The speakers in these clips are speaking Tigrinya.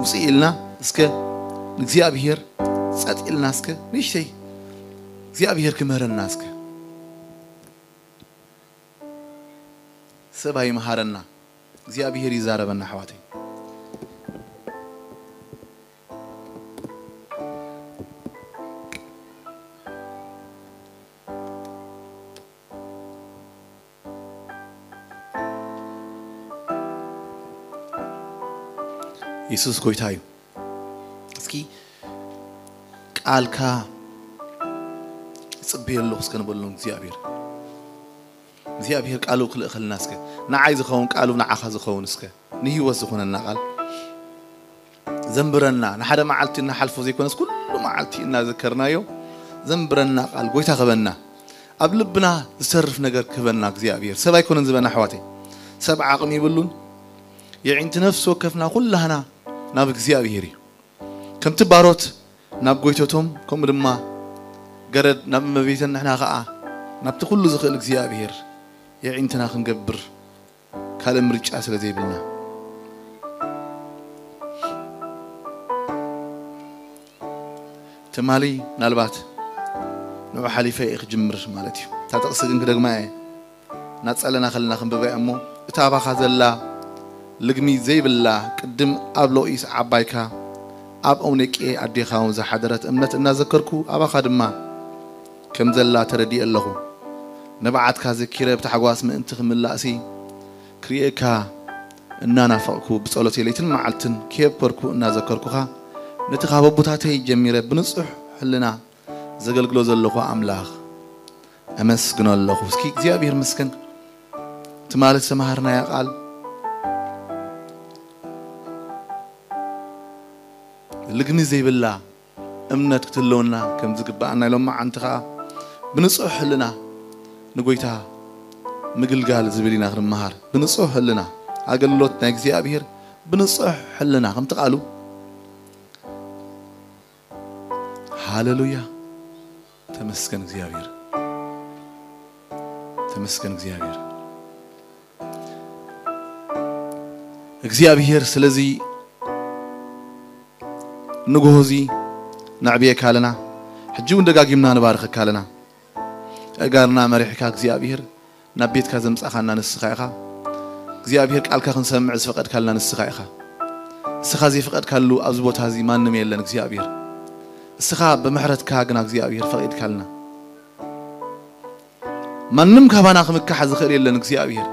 ውፅእ ኢልና እስከ ንእግዚኣብሔር ጸጥ ኢልና እስከ ንእሽተይ እግዚኣብሔር ክምህረና እስከ። ሰብ ኣይምሃረና፣ እግዚኣብሔር ይዛረበና ኣሕዋተይ። የሱስ ጎይታ እዩ። እስኪ ቃልካ ይጽበየ ኣለኹ እስከ ንበሎ እግዚኣብሔር። እግዚኣብሔር ቃሉ ክልእኸልና እስከ። ንዓይ ዝኸውን ቃሉ ንዓኻ ዝኸውን እስከ። ንህይወት ዝኾነና ቃል ዘንብረና። ንሓደ መዓልቲ እናሓልፎ ዘይኮነስ ኩሉ መዓልቲ እናዘከርናዮ ዘንብረና ቃል ጎይታ ክበና። ኣብ ልብና ዝተርፍ ነገር ክበና እግዚኣብሔር። ሰብ ኣይኮነን ዝበና ኣሕዋተይ። ሰብ ዓቕሚ ይብሉን። የዒንቲ ነፍሲ ወከፍና ኩላህና ናብ እግዚኣብሔር እዩ። ከምቲ ባሮት ናብ ጎይተቶም፣ ከምኡ ድማ ገረድ ናብ እመቤተን፣ ንሕና ኸዓ ናብቲ ኩሉ ዝኽእል እግዚኣብሔር የዒንትና ክንገብር ካልእ ምርጫ ስለ ዘይብልና። ትማሊ ምናልባት ንዑ ሓሊፈ እየ ክጅምር ማለት እዩ። እታ ጥቕሲ ግን ክደግማ እየ። እናጸለና ከለና ክንብባ እሞ፣ እታ ኣባኻ ዘላ ልግሚ ዘይብላ ቅድም ኣብ ሎኢስ ዓባይካ ኣብ ኦኔቄ ኣዴኻ እውን ዝሓደረት እምነት እናዘከርኩ፣ ኣባኻ ድማ ከም ዘላ ተረዲኤ ኣለኹ። ንብዓትካ ዘኪረ ብታሕጓስ ምእንቲ ክምላእሲ ክርእየካ እናናፈቕኩ፣ ብጸሎተይ ለይትን መዓልትን ከየብከርኩ እናዘከርኩኻ፣ ነቲ ካብ ኣቦታተይ ጀሚረ ብንጹሕ ሕልና ዘገልግሎ ዘለኹ ኣምላኽ ኣመስግኖ ኣለኹ። እስኪ እግዚኣብሔር ይመስገን። ትማሊ ዝተምሃርናያ ቃል ልግሚ ዘይብላ እምነት ክትህልወና ከም ዝግብኣና፣ ኢሎም መዓንቲ ኸዓ ብንጹሕ ሕልና ንጎይታ ምግልጋል ዝብል ኢና ክንመሃር። ብንጹሕ ሕልና ኣገልግሎት ናይ እግዚኣብሔር ብንጹሕ ሕልና ከምቲ ቃሉ። ሃሌሉያ። ተመስገን እግዚኣብሔር። ተመስገን እግዚኣብሔር። እግዚኣብሔር ስለዚ ንግሆ እዚ ነዕብየካ ኣለና። ሕጂ እውን ደጋጊምና ንባርኸካ ኣለና። ኣእጋርና መሪሕካ እግዚኣብሔር ናብ ቤትካ ዘምጻኻና ንስኻ ኢኻ። እግዚኣብሔር ቃልካ ክንሰምዕ ዝፈቐድካልና ንስኻ ኢኻ። እስኻ ዘይፈቐድካሉ ኣብዚ ቦታ እዚ ማንም የለን እግዚኣብሔር። እስኻ ብምሕረትካ ግና እግዚኣብሔር ፈቒድካልና። ማንም ካባና ክምካሕ ዝኽእል የለን እግዚኣብሔር፣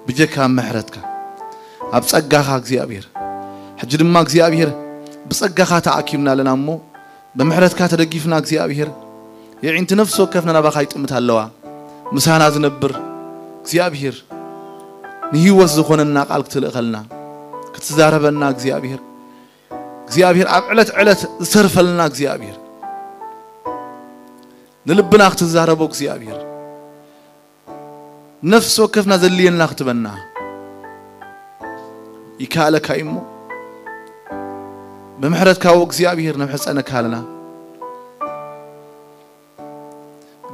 ብጀካ ምሕረትካ ኣብ ጸጋኻ እግዚኣብሔር። ሕጂ ድማ እግዚኣብሔር ብጸጋኻ ተኣኪብና ኣለና እሞ፣ ብምሕረትካ ተደጊፍና እግዚኣብሔር፣ የዒንቲ ነፍሲ ወከፍና ናባኻ ይጥምት ኣለዋ። ምሳና ዝነብር እግዚኣብሔር፣ ንህይወት ዝኾነና ቃል ክትልእኸልና፣ ክትዛረበና እግዚኣብሔር፣ እግዚኣብሔር ኣብ ዕለት ዕለት ዝተርፈልና እግዚኣብሔር፣ ንልብና ክትዛረቦ እግዚኣብሔር፣ ነፍሲ ወከፍና ዘድልየና ክትበና ይከኣለካ እዩ እሞ፣ ብምሕረትካ ዎ እግዚኣብሔር ነምሕጸነካ ኣለና።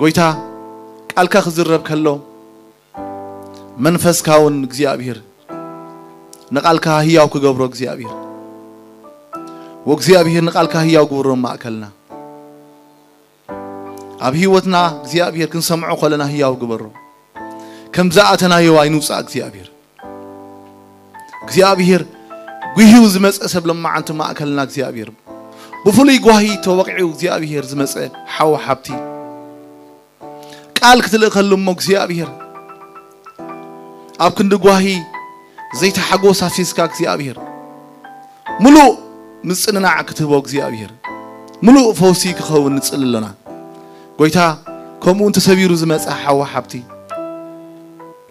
ጎይታ ቃልካ ክዝረብ ከሎ መንፈስካ እውን እግዚኣብሔር ንቃልካ ህያው ክገብሮ እግዚኣብሔር፣ ወእግዚኣብሔር ንቃልካ ህያው ግብሮ ማእከልና። ኣብ ህይወትና እግዚኣብሔር ክንሰምዖ ከለና ህያው ግበሮ። ከም ዝኣተናዮ ኣይንውጻእ እግዚኣብሔር። እግዚኣብሔር ጉሂው ዝመጸ ሰብ ለማዓንቲ ማእከልና እግዚኣብሔር ብፍሉይ ጓሂ ተወቂዑ እግዚኣብሔር ዝመጸ ሓው ሓብቲ ቃል ክትልእከሉ እሞ እግዚኣብሔር ኣብ ክንዲ ጓሂ ዘይተሓጎስ ኣፍሲስካ እግዚኣብሔር ምሉእ ምጽንናዕ ክትህቦ እግዚኣብሔር ምሉእ ፈውሲ ክኸውን ንጽሊ ኣለና። ጎይታ ከምኡ እውን ተሰቢሩ ዝመጸ ሓዋ ሓብቲ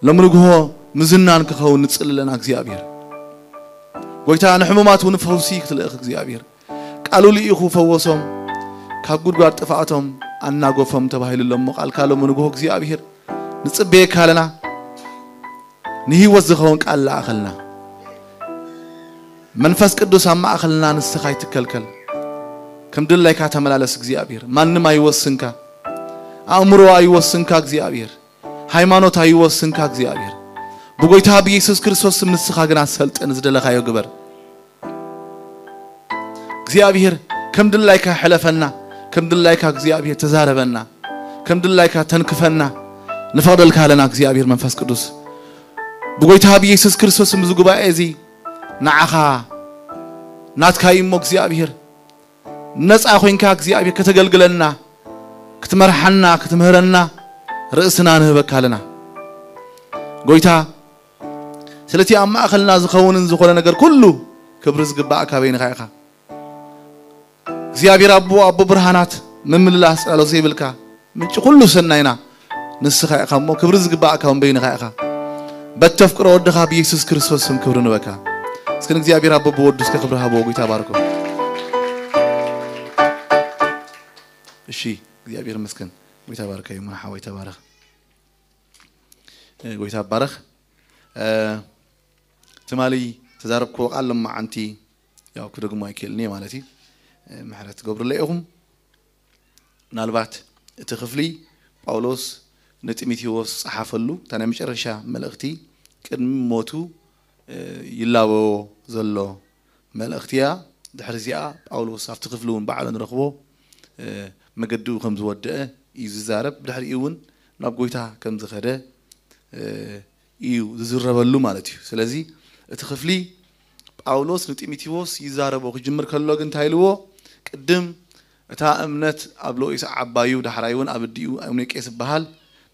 ሎሚ ንግሆ ምዝናን ክኸውን ንጽሊ ኣለና እግዚኣብሔር። ጎይታ ንሕሙማት እውን ፈውሲ ክትልእኽ እግዚኣብሔር ቃሉ ልኢኹ ፈወሶም ካብ ጉድጓድ ጥፍኣቶም ኣናጎፎም ተባሂሉ ኣሎ እሞ ቃልካ ሎሚ ንግሆ እግዚኣብሔር ንጽበየካ ኣለና። ንህይወት ዝኸውን ቃል ለኣኸልና። መንፈስ ቅዱስ ኣብ ማእኸልና ንስኻ ኣይትከልከል። ከም ድላይካ ተመላለስ እግዚኣብሔር። ማንም ኣይወስንካ። ኣእምሮ ኣይወስንካ እግዚኣብሔር። ሃይማኖት ኣይወስንካ እግዚኣብሔር። ብጎይታ ብኢየሱስ ክርስቶስ ስም ንስኻ ግና ሰልጥን፣ ዝደለኻዮ ግበር። እግዚኣብሔር ከም ድላይካ ሕለፈና፣ ከም ድላይካ እግዚኣብሔር ተዛረበና፣ ከም ድላይካ ተንክፈና ንፈቕደልካ ኣለና። እግዚኣብሔር መንፈስ ቅዱስ ብጎይታ ብኢየሱስ ክርስቶስ እዚ ጉባኤ እዚ ንዓኻ ናትካ እዩ እሞ እግዚኣብሔር ነፃ ኮይንካ እግዚኣብሔር ከተገልግለና፣ ክትመርሓና፣ ክትምህረና ርእስና ንህበካ ኣለና። ጎይታ ስለቲ ኣብ ማእኸልና ዝኸውንን ዝኾነ ነገር ኩሉ ክብሪ ዝግባእካ በይንኻ ኢኻ። እግዚኣብሔር ኣቦ፣ ኣቦ ብርሃናት፣ ምምልላስ ቃሎ ዘይብልካ ምንጪ ኩሉ ሰናይና ንስኻ ኢኻ እሞ ክብሪ ዝግባእካ እውን በይንኻ ኢኻ። በተፍቅሮ ወድኻ ብኢየሱስ ክርስቶስ ስም ክብሪ ንበካ። እስኪ ንእግዚኣብሔር ኣቦ ብወዱ እስከ ክብሪ ሃቦ። ጎይታ ባርኮ። እሺ፣ እግዚኣብሔር ይመስገን። ጎይታ ባርከ እዩ። ሓወይ ተባረኽ። እ፣ ጎይታ ባረኽ። እ፣ ትማሊ ተዛረብክዎ ቃል ለማዓንቲ ያው ክደግሞ ኣይክእልን እየ ማለት እዩ። እ፣ ምሕረት ትገብሩለይ ኢኹም። ምናልባት እቲ ክፍሊ ጳውሎስ ንጢሞቴዎስ ዝጸሓፈሉ እታ ናይ መጨረሻ መልእኽቲ ቅድሚ ሞቱ፣ እ፣ ይላበዎ ዘሎ መልእኽቲ እያ። ድሕሪ እዚኣ ጳውሎስ ኣብቲ ክፍሊ እውን ባዕሉ ንረኽቦ፣ እ፣ መገዲኡ ከም ዝወደአ እዩ ዝዛረብ። ብድሕሪኡ እውን ናብ ጎይታ ከም ዝኸደ፣ እ፣ እዩ ዝዝረበሉ ማለት እዩ። ስለዚ እቲ ክፍሊ ጳውሎስ ንጢሞቴዎስ ይዛረቦ ክጅምር ከሎ ግን እንታይ ኢልዎ? ቅድም እታ እምነት ኣብ ሎኢስ ዓባዩ፣ ዳሕራይ እውን ኣብ ኣዲኡ ኤውኒቄስ ዝበሃል፣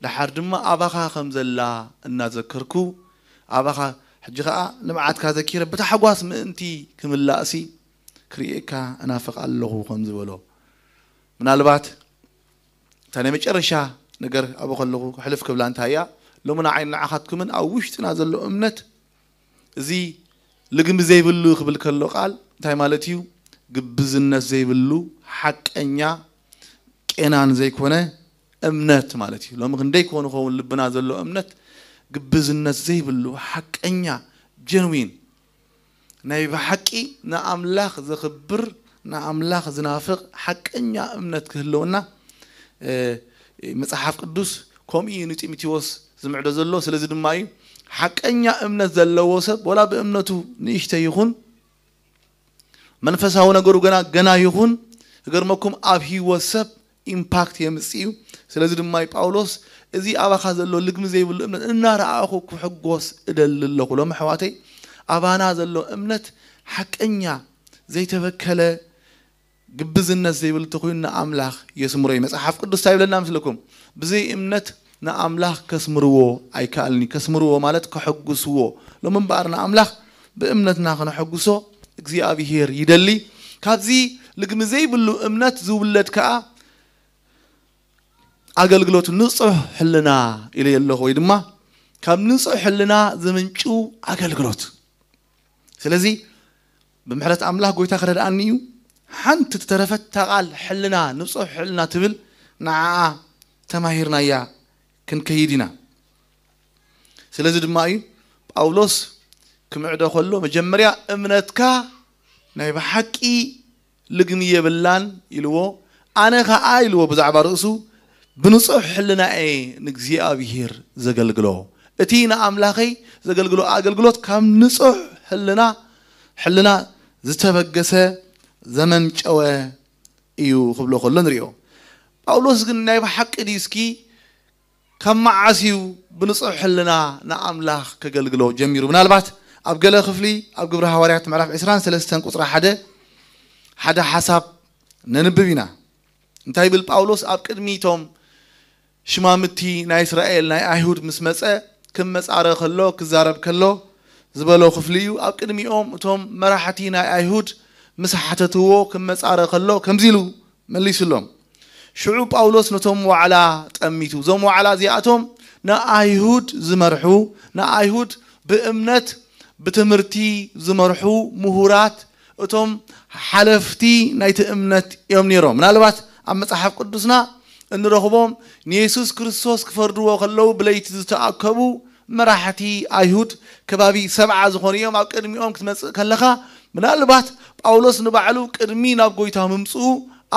ደሓር ድማ ኣባኻ ከም ዘላ እናዘከርኩ፣ ኣባኻ ሕጂ ኸኣ ንብዓትካ ዘኪረ ብታሕጓስ ምእንቲ ክምላእሲ ክርእየካ እናፍቕ ኣለኹ ከም ዝበሎ። ምናልባት እታ ናይ መጨረሻ ነገር ኣብኡ ከለኹ ክሕልፍ ክብላ እንታይ እያ? ሎሚ ንዓይ ንዓኻትኩምን ኣብ ውሽጥና ዘሎ እምነት እዚ ልግሚ ዘይብሉ ክብል ከሎ ቃል እንታይ ማለት እዩ? ግብዝነት ዘይብሉ ሓቀኛ ቄናን ዘይኮነ እምነት ማለት እዩ። ሎሚ ክንደይ ኮን ኸውን ልብና ዘሎ እምነት ግብዝነት ዘይብሉ ሓቀኛ ጀንዊን ናይ ብሓቂ ንኣምላኽ ዘኽብር ንኣምላኽ ዝናፍቕ ሓቀኛ እምነት ክህልወና፣ እ፣ መጽሓፍ ቅዱስ ከምኡ እዩ ንጢሞቴዎስ ዝምዕዶ ዘሎ። ስለዚ ድማ እዩ ሓቀኛ እምነት ዘለዎ ሰብ ወላ ብእምነቱ ንእሽተይ ይኹን መንፈሳዊ ነገሩ ገና ገና ይኹን ክገርመኩም ኣብ ህይወት ሰብ ኢምፓክት የምጽእ እዩ። ስለዚ ድማ እዩ ጳውሎስ እዚ ኣባኻ ዘሎ ልግሚ ዘይብሉ እምነት እናረኣኹ ክሕጎስ እደሊ ኣለኹ። ሎም ኣሕዋተይ ኣባና ዘሎ እምነት ሓቀኛ ዘይተበከለ ግብዝነት ዘይብሉ ተኾይኑ ንኣምላኽ የስምሮ እዩ። መጽሓፍ ቅዱስ እንታይ ይብለና ምስለኩም? ብዘይ እምነት ንኣምላኽ ከስምርዎ ኣይከኣልን እዩ። ከስምርዎ ማለት ከሐጉስዎ። ሎም እምበኣር ንኣምላኽ ብእምነትና ከነሐጉሶ እግዚኣብሄር ይደሊ። ካብዚ ልግሚ ዘይብሉ እምነት ዝውለድ ከኣ ኣገልግሎት ንጹሕ ሕልና ኢለ ኣለኹ፣ ወይ ድማ ካብ ንጹሕ ሕልና ዝምንጩ ኣገልግሎት። ስለዚ ብምሕረት ኣምላኽ ጎይታ ክረድኣኒ እዩ። ሓንቲ ዝተረፈት እታ ቃል ሕልና፣ ንጹሕ ሕልና ትብል ንዓኣ ተማሂርናያ ክንከይድ ኢና። ስለዚ ድማ እዩ ጳውሎስ ክምዕዶ ከሎ መጀመርያ እምነትካ ናይ ብሓቂ ልግሚ የብላን ኢልዎ። ኣነ ኸዓ ኢልዎ ብዛዕባ ርእሱ ብንጹሕ ሕልና እየ ንእግዚኣብሄር ዘገልግሎ። እቲ ንኣምላኸይ ዘገልግሎ ኣገልግሎት ካብ ንጹሕ ሕልና ሕልና ዝተበገሰ ዘመንጨወ እዩ ክብሎ ከሎ ንሪኦ። ጳውሎስ ግን ናይ ብሓቂ ድዩ እስኪ ካብ መዓስ እዩ ብንጹሕ ሕልና ንኣምላኽ ከገልግሎ ጀሚሩ? ምናልባት ኣብ ገለ ክፍሊ ኣብ ግብሪ ሃዋርያት ምዕራፍ ዕስራን ሰለስተን ቁጽሪ ሓደ ሓደ ሓሳብ ነንብብ ኢና። እንታይ ይብል ጳውሎስ? ኣብ ቅድሚ እቶም ሽማምቲ ናይ እስራኤል ናይ ኣይሁድ ምስ መጸ ክመጻረ ከሎ ክዛረብ ከሎ ዝበሎ ክፍሊ እዩ። ኣብ ቅድሚኦም እቶም መራሕቲ ናይ ኣይሁድ ምስ ሓተትዎ ክመጻረ ከሎ ከምዚ ኢሉ መሊሱሎም። ሽዑ ጳውሎስ ነቶም ዋዕላ ጠሚቱ። እዞም ዋዕላ እዚኣቶም ንኣይሁድ ዝመርሑ፣ ንኣይሁድ ብእምነት ብትምህርቲ ዝመርሑ ምሁራት፣ እቶም ሓለፍቲ ናይቲ እምነት እዮም ነይሮም። ምናልባት ኣብ መጽሓፍ ቅዱስና እንረኽቦም ንየሱስ ክርስቶስ ክፈርድዎ ከለዉ ብለይቲ ዝተኣከቡ መራሕቲ ኣይሁድ ከባቢ ሰብዓ ዝኾኑ እዮም። ኣብ ቅድሚኦም ክትመጽእ ከለኻ ምናልባት ጳውሎስ ንባዕሉ ቅድሚ ናብ ጎይታ ምምጽኡ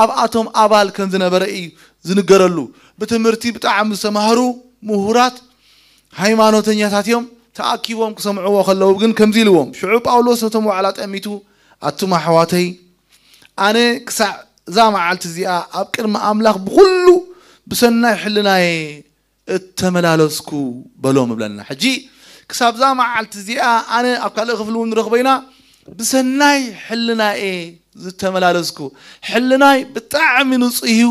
ኣብኣቶም ኣባል ከም ዝነበረ እዩ ዝንገረሉ። ብትምህርቲ ብጣዕሚ ዝተማህሩ ምሁራት ሃይማኖተኛታት እዮም። ተኣኪቦም ክሰምዕዎ ከለዉ ግን ከምዚ ኢልዎም። ሽዑ ጳውሎስ ነቶም ዋዕላ ጠሚቱ፣ ኣቱም ኣሕዋተይ፣ ኣነ ክሳዕ እዛ መዓልቲ እዚኣ ኣብ ቅድሚ ኣምላኽ ብኹሉ ብሰናይ ሕልናየ እተመላለስኩ በሎም እብለና። ሕጂ ክሳብ እዛ መዓልቲ እዚኣ ኣነ ኣብ ካልእ ክፍሊ እውን ንረኽቦ ኢና ብሰናይ ሕልናየ ዝተመላለስኩ። ሕልናይ ብጣዕሚ ንጹህ እዩ።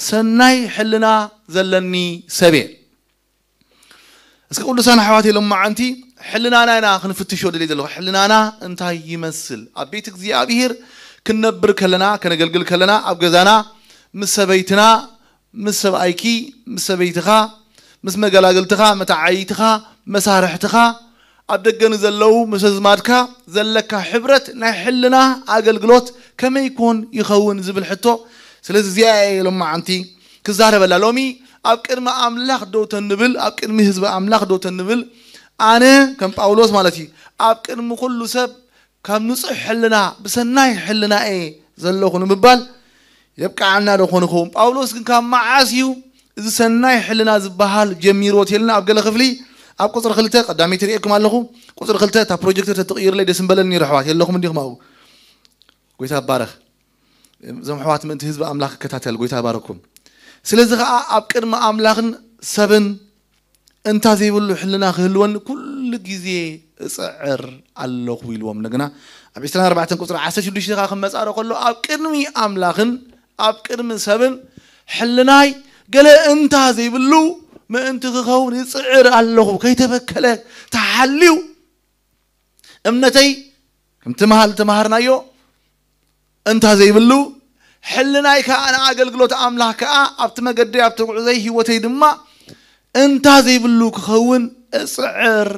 ሰናይ ሕልና ዘለኒ ሰብ እየ። እስኪ ቅዱሳን ኣሕዋት ኢሎም መዓንቲ ሕልናና ኢና ክንፍትሾ ደልየ ዘለኹ። ሕልናና እንታይ ይመስል? ኣብ ቤት እግዚኣብሔር ክንነብር ከለና፣ ከነገልግል ከለና፣ ኣብ ገዛና ምስ ሰበይትና፣ ምስ ሰብኣይኪ፣ ምስ ሰበይትኻ፣ ምስ መገላግልትኻ፣ መተዓይትኻ፣ መሳርሕትኻ፣ ኣብ ደገ ንዘለዉ ምስ ኣዝማድካ ዘለካ ሕብረት ናይ ሕልና ኣገልግሎት ከመይ ኮን ይኸውን ዝብል ሕቶ። ስለዚ እዚኣ እየ ሎማዓንቲ ክዛረበላ። ሎሚ ኣብ ቅድሚ ኣምላኽ ደው ተንብል፣ ኣብ ቅድሚ ህዝቢ ኣምላኽ ደው ተንብል፣ ኣነ ከም ጳውሎስ ማለት እዩ፣ ኣብ ቅድሚ ኩሉ ሰብ ካብ ንጹሕ ሕልና፣ ብሰናይ ሕልና እየ ዘለኹ ንምባል የብቅዓና ዶ ኾን ይኸውን? ጳውሎስ ግን ካብ መዓስ እዩ እዚ ሰናይ ሕልና ዝበሃል ጀሚርዎ? ተልና ኣብ ገለ ክፍሊ ኣብ ቁጽሪ ክልተ ቀዳመይቲ ርእየኩም ኣለኹ። ቁጽሪ ክልተ እታ ፕሮጀክተር ተትቕይርለይ ደስ ምበለኒ ነይሩ። ኣሕዋት የለኹም እንዲኹም ኣብኡ? ጎይታ ይባረኽ። እዞም ኣሕዋት ምእንቲ ህዝቢ ኣምላኽ ክከታተል ጎይታ ይባረኩም። ስለዚ ኸኣ ኣብ ቅድሚ ኣምላኽን ሰብን እንታ ዘይብሉ ሕልና ክህልወኒ ኩሉ ግዜ እጽዕር ኣለኹ ኢልዎም። እንደገና ኣብ ዕስራን ኣርባዕተን ቁጽሪ ዓሰርተ ሽዱሽተ ኸኣ ክመጻረ ከሎ ኣብ ቅድሚ ኣምላኽን ኣብ ቅድሚ ሰብን ሕልናይ ገለ እንታ ዘይብሉ ምእንቲ ክኸውን እጽዕር ኣለኹ። ከይተበከለ ተሓልዩ እምነተይ ከምቲ መሃል ተማሃርናዮ እንታ ዘይብሉ ሕልናይ ከኣ ንኣገልግሎት ኣምላኽ ከኣ ኣብቲ መገደይ ኣብቲ ጉዕዘይ ህይወተይ ድማ እንታ ዘይብሉ ክኸውን እጽዕር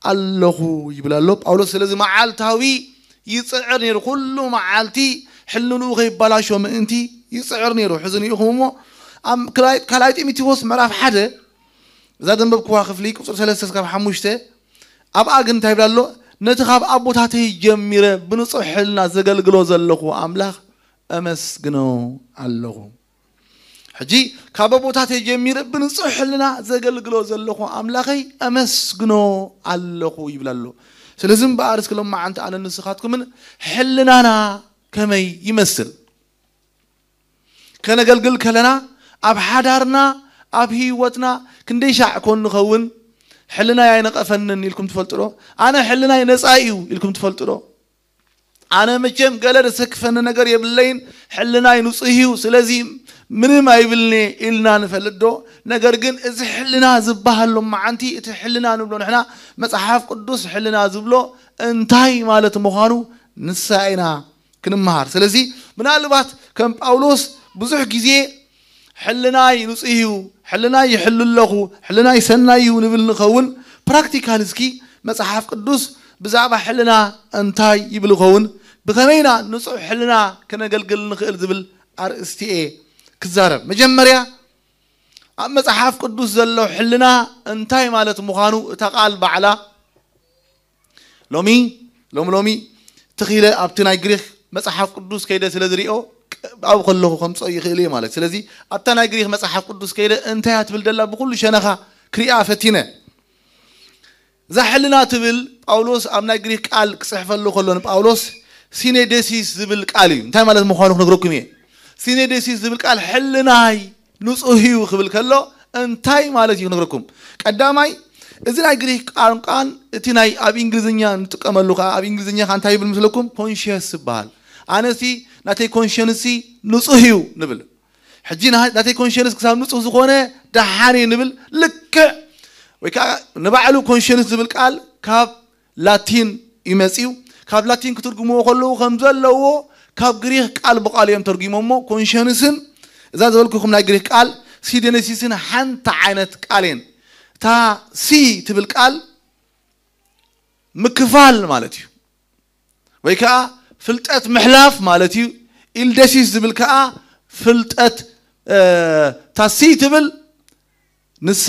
ኣለኹ ይብል ኣሎ ጳውሎስ። ስለዚ መዓልታዊ ይጽዕር ነይሩ። ኩሉ መዓልቲ ሕልንኡ ከይባላሾ ምእንቲ ይጽዕር ነይሩ። ሕዚ ንኢኹም እሞ ኣብ ካልኣይ ጢሞቴዎስ ምዕራፍ ሓደ እዛ ዘንበብክዋ ክፍሊ ቁጽሪ ሰለስተ እስካብ ሓሙሽተ ኣብኣ ግን እንታይ ይብል ኣሎ? ነቲ ካብ ኣቦታተይ ጀሚረ ብንጹሕ ሕልና ዘገልግሎ ዘለኹ ኣምላኽ እመስግኖ ኣለኹ። ሕጂ ካብ ኣቦታተይ ጀሚረ ብንጹሕ ሕልና ዘገልግሎ ዘለኹ ኣምላኸይ እመስግኖ ኣለኹ ይብል ኣሎ። ስለዚ እምበኣር እስኪ ሎማዓንቲ ኣነ ንስኻትኩምን ሕልናና ከመይ ይመስል? ከነገልግል ከለና ኣብ ሓዳርና ኣብ ህይወትና ክንደይ ሻዕ ኮን ንኸውን ሕልናይ ኣይነቐፈንን ኢልኩም ትፈልጡ ዶ? ኣነ ሕልናይ ነፃ እዩ ኢልኩም ትፈልጡ ዶ? ኣነ መቸም ገለ ዘሰክፈኒ ነገር የብለይን፣ ሕልናይ ንጹህ እዩ፣ ስለዚ ምንም ኣይብልኒ ኢልና ንፈልጥ ዶ? ነገር ግን እዚ ሕልና ዝበሃል ሎማዓንቲ እቲ ሕልና ንብሎ ንሕና መጽሓፍ ቅዱስ ሕልና ዝብሎ እንታይ ማለት ምዃኑ ንሳ ኢና ክንመሃር። ስለዚ ምናልባት ከም ጳውሎስ ብዙሕ ግዜ ሕልናይ ንጹህ እዩ፣ ሕልናይ ይሕሉ ኣለኹ፣ ሕልናይ ሰናይ እዩ ንብል ንኸውን። ፕራክቲካል እስኪ መጽሓፍ ቅዱስ ብዛዕባ ሕልና እንታይ ይብል ይኸውን? ብኸመይና ንጹሕ ሕልና ከነገልግል ንኽእል ዝብል ኣርእስቲ እየ ክዛረብ። መጀመርያ ኣብ መጽሓፍ ቅዱስ ዘሎ ሕልና እንታይ ማለት ምዃኑ እታ ቃል ባዕላ ሎሚ ሎም ሎሚ ትኺለ ኣብቲ ናይ ግሪክ መጽሓፍ ቅዱስ ከይደ ስለ ዝሪኦ ኣብኡ ከለኹ ከምፅኦ ይኽእል እየ ማለት። ስለዚ ኣብታ ናይ ግሪክ መጽሓፍ ቅዱስ ከይደ እንታይ እያ ትብል ደላ ብኩሉ ሸነኻ ክሪኣ ፈቲነ። እዛ ሕልና ትብል ጳውሎስ ኣብ ናይ ግሪክ ቃል ክጽሕፈሉ ከሎ ንጳውሎስ ሲኔዴሲስ ዝብል ቃል እዩ። እንታይ ማለት ምዃኑ ክነግረኩም እየ። ሲኔዴሲስ ዝብል ቃል ሕልናይ ንጹህ እዩ ክብል ከሎ እንታይ ማለት እዩ ክነግረኩም። ቀዳማይ እዚ ናይ ግሪክ ቋንቋን እቲ ናይ ኣብ እንግሊዝኛ ንጥቀመሉ ከዓ ኣብ እንግሊዝኛ ከዓ እንታይ ይብል ምስለኩም? ኮንሽየስ ይበሃል። ኣነሲ ናተይ ኮንሽንሲ ንጹህ እዩ ንብል። ሕጂ ናተይ ኮንሽንስ ክሳብ ንጹህ ዝኾነ ደሓን እዩ ንብል። ልክዕ ወይ ከዓ ንባዕሉ ኮንሽንስ ዝብል ቃል ካብ ላቲን እዩ መጺኡ። ካብ ላቲን ክትርጉምዎ ከለዉ ከም ዘለዎ ካብ ግሪክ ቃል ብቃል እዮም ተርጉሞሞ። ኮንሸንስን እዛ ዝበልኩኹም ናይ ግሪክ ቃል ሲደነሲስን ሓንቲ ዓይነት ቃል እየን። እታ ሲ ትብል ቃል ምክፋል ማለት እዩ፣ ወይ ከዓ ፍልጠት ምሕላፍ ማለት እዩ። ኢልደሲስ ዝብል ከዓ ፍልጠት እታ ሲ ትብል ንሳ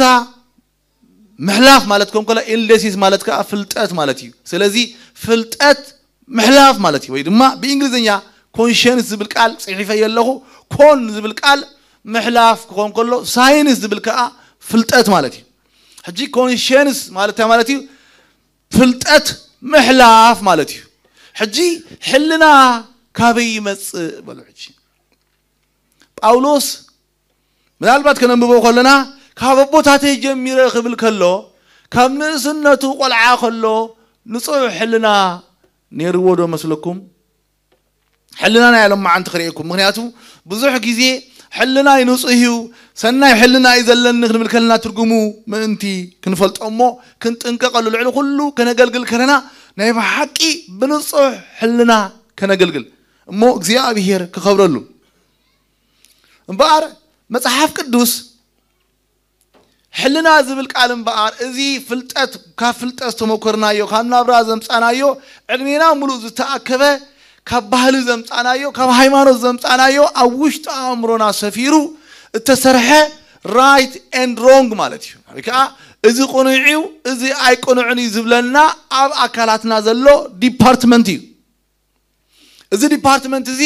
ምሕላፍ ማለት ከም ከሎ ኢልደሲስ ማለት ከዓ ፍልጠት ማለት እዩ። ስለዚ ፍልጠት ምሕላፍ ማለት እዩ። ወይ ድማ ብእንግሊዝኛ ኮንሽንስ ዝብል ቃል ፅሒፈ የለኹ። ኮን ዝብል ቃል ምሕላፍ ክኾን ከሎ ሳይንስ ዝብል ከዓ ፍልጠት ማለት እዩ። ሕጂ ኮንሽንስ ማለት እንታይ ማለት እዩ? ፍልጠት ምሕላፍ ማለት እዩ። ሕጂ ሕልና ካበይ ይመጽእ በሉ። ሕጂ ጳውሎስ ምናልባት ከነንብቦ ከለና ካብ ኣቦታተይ ጀሚረ ክብል ከሎ ካብ ንእስነቱ ቆልዓ ከሎ ንጹሕ ሕልና ነይርዎ ዶ መስለኩም? ሕልና ናይ ሎማዓንቲ ክርእየኩም። ምክንያቱ ብዙሕ ግዜ ሕልና ንጹህ እዩ፣ ሰናይ ሕልና እዩ ዘለኒ ክንብል ከለና ትርጉሙ ምእንቲ ክንፈልጦ እሞ ክንጥንቀቀሉ፣ ልዕሊ ኩሉ ከነገልግል ከለና ናይ ብሓቂ ብንጹህ ሕልና ከነገልግል እሞ እግዚኣብሔር ክኸብረሉ። እምበኣር መጽሓፍ ቅዱስ ሕልና ዝብል ቃል እምበኣር እዚ ፍልጠት፣ ካብ ፍልጠት ዝተመኮርናዮ፣ ካብ ናብራ ዘምጻናዮ፣ ዕድሜና ሙሉእ ዝተኣከበ ካብ ባህሊ ዘምጻናዮ፣ ካብ ሃይማኖት ዘምጻናዮ፣ ኣብ ውሽጢ ኣእምሮና ሰፊሩ እተሰርሐ right and wrong ማለት እዩ። ወይ ከዓ እዚ ቅኑዕ እዩ፣ እዚ ኣይቅኑዕን እዩ ዝብለና ኣብ ኣካላትና ዘሎ ዲፓርትመንት እዩ። እዚ ዲፓርትመንት እዚ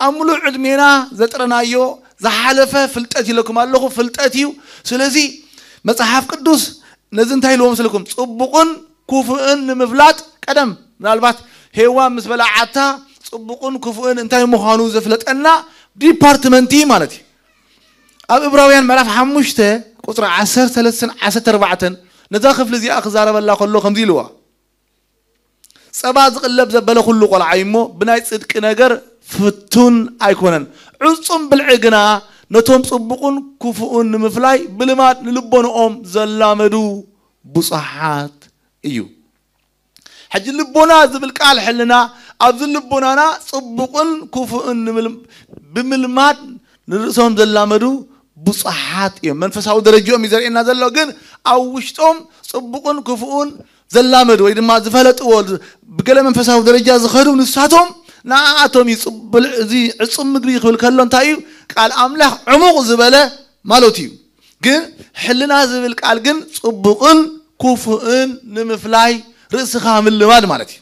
ኣብ ሙሉእ ዕድሜና ዘጥረናዮ ዝሓለፈ ፍልጠት ኢለኩም ኣለኹ፣ ፍልጠት እዩ። ስለዚ መጽሓፍ ቅዱስ ነዚ እንታይ ኢልዎ መስለኩም? ጽቡቕን ክፉእን ንምፍላጥ ቀደም ምናልባት ሄዋን ምስ በላዓታ ጽቡቕን ክፉእን እንታይ ምዃኑ ዘፍለጠና ዲፓርትመንት እዩ ማለት እዩ። ኣብ ዕብራውያን ምዕራፍ ሓሙሽተ ቁጽሪ ዓሰርተ ሰለስተ ዓሰርተ ኣርባዕተ ነዛ ክፍሊ እዚኣ ክዛረበላ ከሎ ከምዚ ኢልዋ። ጸባ ዝቕለብ ዘበለ ኩሉ ቆልዓ እዩ እሞ ብናይ ጽድቂ ነገር ፍቱን ኣይኮነን። ዕጹም ብልዒ ግና ነቶም ጽቡቕን ክፉእን ንምፍላይ ብልማድ ንልቦንኦም ዘላመዱ ብጹሓት እዩ። ሕጂ ልቦና ዝብል ቃል ሕልና ኣብዚ ልቦናና ጽቡቕን ክፉእን ንምል-፣ ብምልማድ ንርእሶም ዘላመዱ ብጹሓት እዮም። መንፈሳዊ ደረጃኦም እዩ ዘርእየና ዘሎ፣ ግን ኣብ ውሽጦም ጽቡቕን ክፉእን ዘላመዱ ወይ ድማ ዝፈለጥዎ ብገለ መንፈሳዊ ደረጃ ዝኸዱ ንሳቶም ንኣኣቶም እዩ። ጽቡል-፣ እዚ ዕጹም ምግቢ ክብል ከሎ እንታይ እዩ? ቃል ኣምላኽ ዕሙቕ ዝበለ ማለት እዩ። ግን ሕልና ዝብል ቃል ግን ጽቡቕን ክፉእን ንምፍላይ ርእስኻ ምልማድ ማለት እዩ።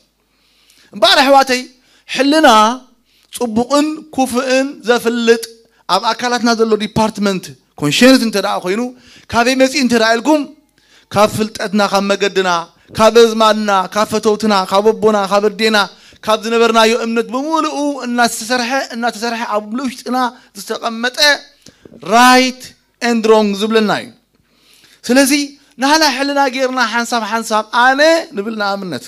እምበኣር ኣሕዋተይ ሕልና ጽቡቕን ክፉእን ዘፍልጥ ኣብ ኣካላትና ዘሎ ዲፓርትመንት ኮንሽንስ እንተ ደኣ ኮይኑ ካበይ መጺኡ እንተ ደኣ ኢልኩም ካብ ፍልጠትና፣ ካብ መገድና፣ ካብ ኣዝማድና፣ ካብ ፈተውትና፣ ካብ ኣቦና፣ ካብ ኣዴና፣ ካብ ዝነበርናዮ እምነት ብምሉኡ እናተሰርሐ፣ እናተሰርሐ ኣብ ውሽጥና ዝተቐመጠ right and wrong ዝብለና እዩ። ስለዚ ናህና ሕልና ጌርና ሓንሳብ ሓንሳብ ኣነ ንብል ንኣብነት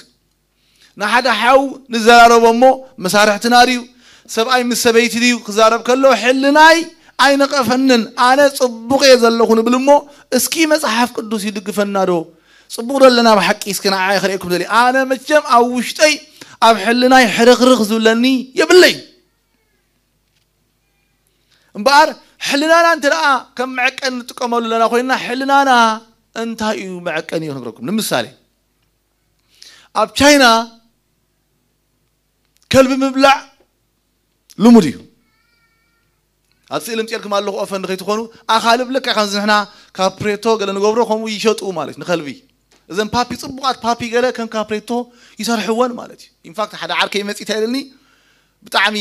ንሓደ ሓው ንዘራረቦ እሞ መሳርሕትና ድዩ ሰብኣይ ምስ ሰበይቲ ድዩ ክዛረብ ከሎ ሕልናይ ኣይነቐፈንን ኣነ ጽቡቕ እየ ዘለኹ ንብል እሞ እስኪ መጽሓፍ ቅዱስ ይድግፈና ዶ ጽቡቕ ዶ ኣለና ብሓቂ እስኪ ንዓይ ክርእየኩም ደልየ ኣነ መቸም ኣብ ውሽጠይ ኣብ ሕልናይ ሕርኽርኽ ዝብለኒ የብለይ እምበኣር ሕልናና እንተ ደኣ ከም መዐቀኒ ንጥቀመሉ ኣለና ኮይንና ሕልናና እንታይ እዩ መዐቀኒ እዩ ክነግረኩም ንምሳሌ ኣብ ቻይና ከልቢ ምብላዕ ልሙድ እዩ ኣብ ስእሊ ምፅልኩም ኣለኹ ኦፈን ንኸይትኾኑ ኣኻልብ ልክዕ ከምዚ ንሕና ካፕሬቶ ገለ ንገብሮ ከምኡ ይሸጡ ማለት ንኸልቢ እዘን ፓፒ ፅቡቃት ፓፒ ገለ ከም ካፕሬቶ ይሰርሕወን ማለት እዩ ኢንፋክት ሓደ ዓርከይ መፂ እንታይ ኢልኒ ብጣዕሚ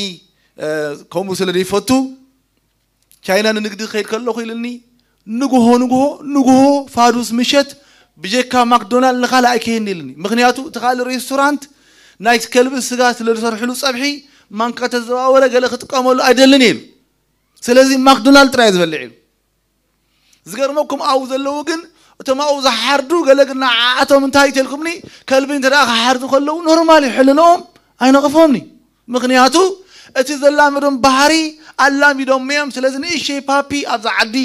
ከምኡ ስለ ዘይፈቱ ቻይና ንንግዲ ክኸይድ ከለኹ ኢልኒ ንግሆ ንግሆ ንግሆ ፋዱስ ምሸት ብጀካ ማክዶናል ንኻልእ ኣይከየኒ ኢልኒ ምክንያቱ እቲ ካልእ ሬስቶራንት ናይ ከልቢ ስጋ ስለ ዝሰርሕሉ ፀብሒ ማንካ ተዘዋወረ ገለ ክጥቀመሉ ኣይደልን ኢሉ ስለዚ ማክዶናል ጥራይ ዝበልዕ ኢሉ ዝገርመኩም ኣብኡ ዘለዉ ግን እቶም ኣብኡ ዝሓርዱ ገለ ግን ንዓኣቶም እንታይ ይተልኩምኒ ከልቢ እንተ ደኣ ክሓርዱ ከለዉ ኖርማል እዩ ሕልንኦም ኣይነቕፎምኒ ምኽንያቱ እቲ ዘላመዶም ባህሪ ኣላሚዶም እዮም ስለዚ ንእሸይ ፓፒ ኣብዛ ዓዲ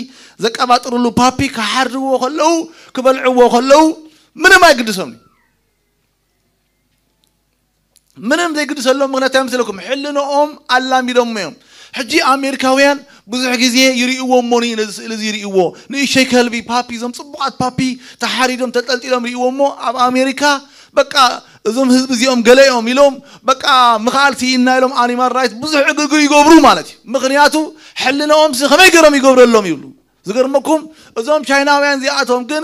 ዘቀባጥርሉ ፓፒ ክሓርድዎ ከለዉ ክበልዕዎ ከለዉ ምንም ኣይግድሶምኒ ምንም ዘይግድሰሎም ምክንያት እንታይ መስለኩም ሕልንኦም ኣላሚዶም እዮም ሕጂ ኣሜሪካውያን ብዙሕ ግዜ ይርእይዎ እሞኒ ነዚ ስእሊ እዚ ይርእይዎ ንእሸይ ከልቢ ፓፒ እዞም ፅቡቃት ፓፒ ተሓሪዶም ተጠልጢሎም ይርእይዎ እሞ ኣብ ኣሜሪካ በቃ እዞም ህዝቢ እዚኦም ገለ እዮም ኢሎም በቃ ምክኣል ስኢና ኢሎም ኣኒማል ራይት ብዙሕ ዕግርግር ይገብሩ ማለት እዩ ምክንያቱ ሕልንኦም ሲ ከመይ ገይሮም ይገብረሎም ይብሉ ዝገርመኩም እዞም ቻይናውያን እዚኣቶም ግን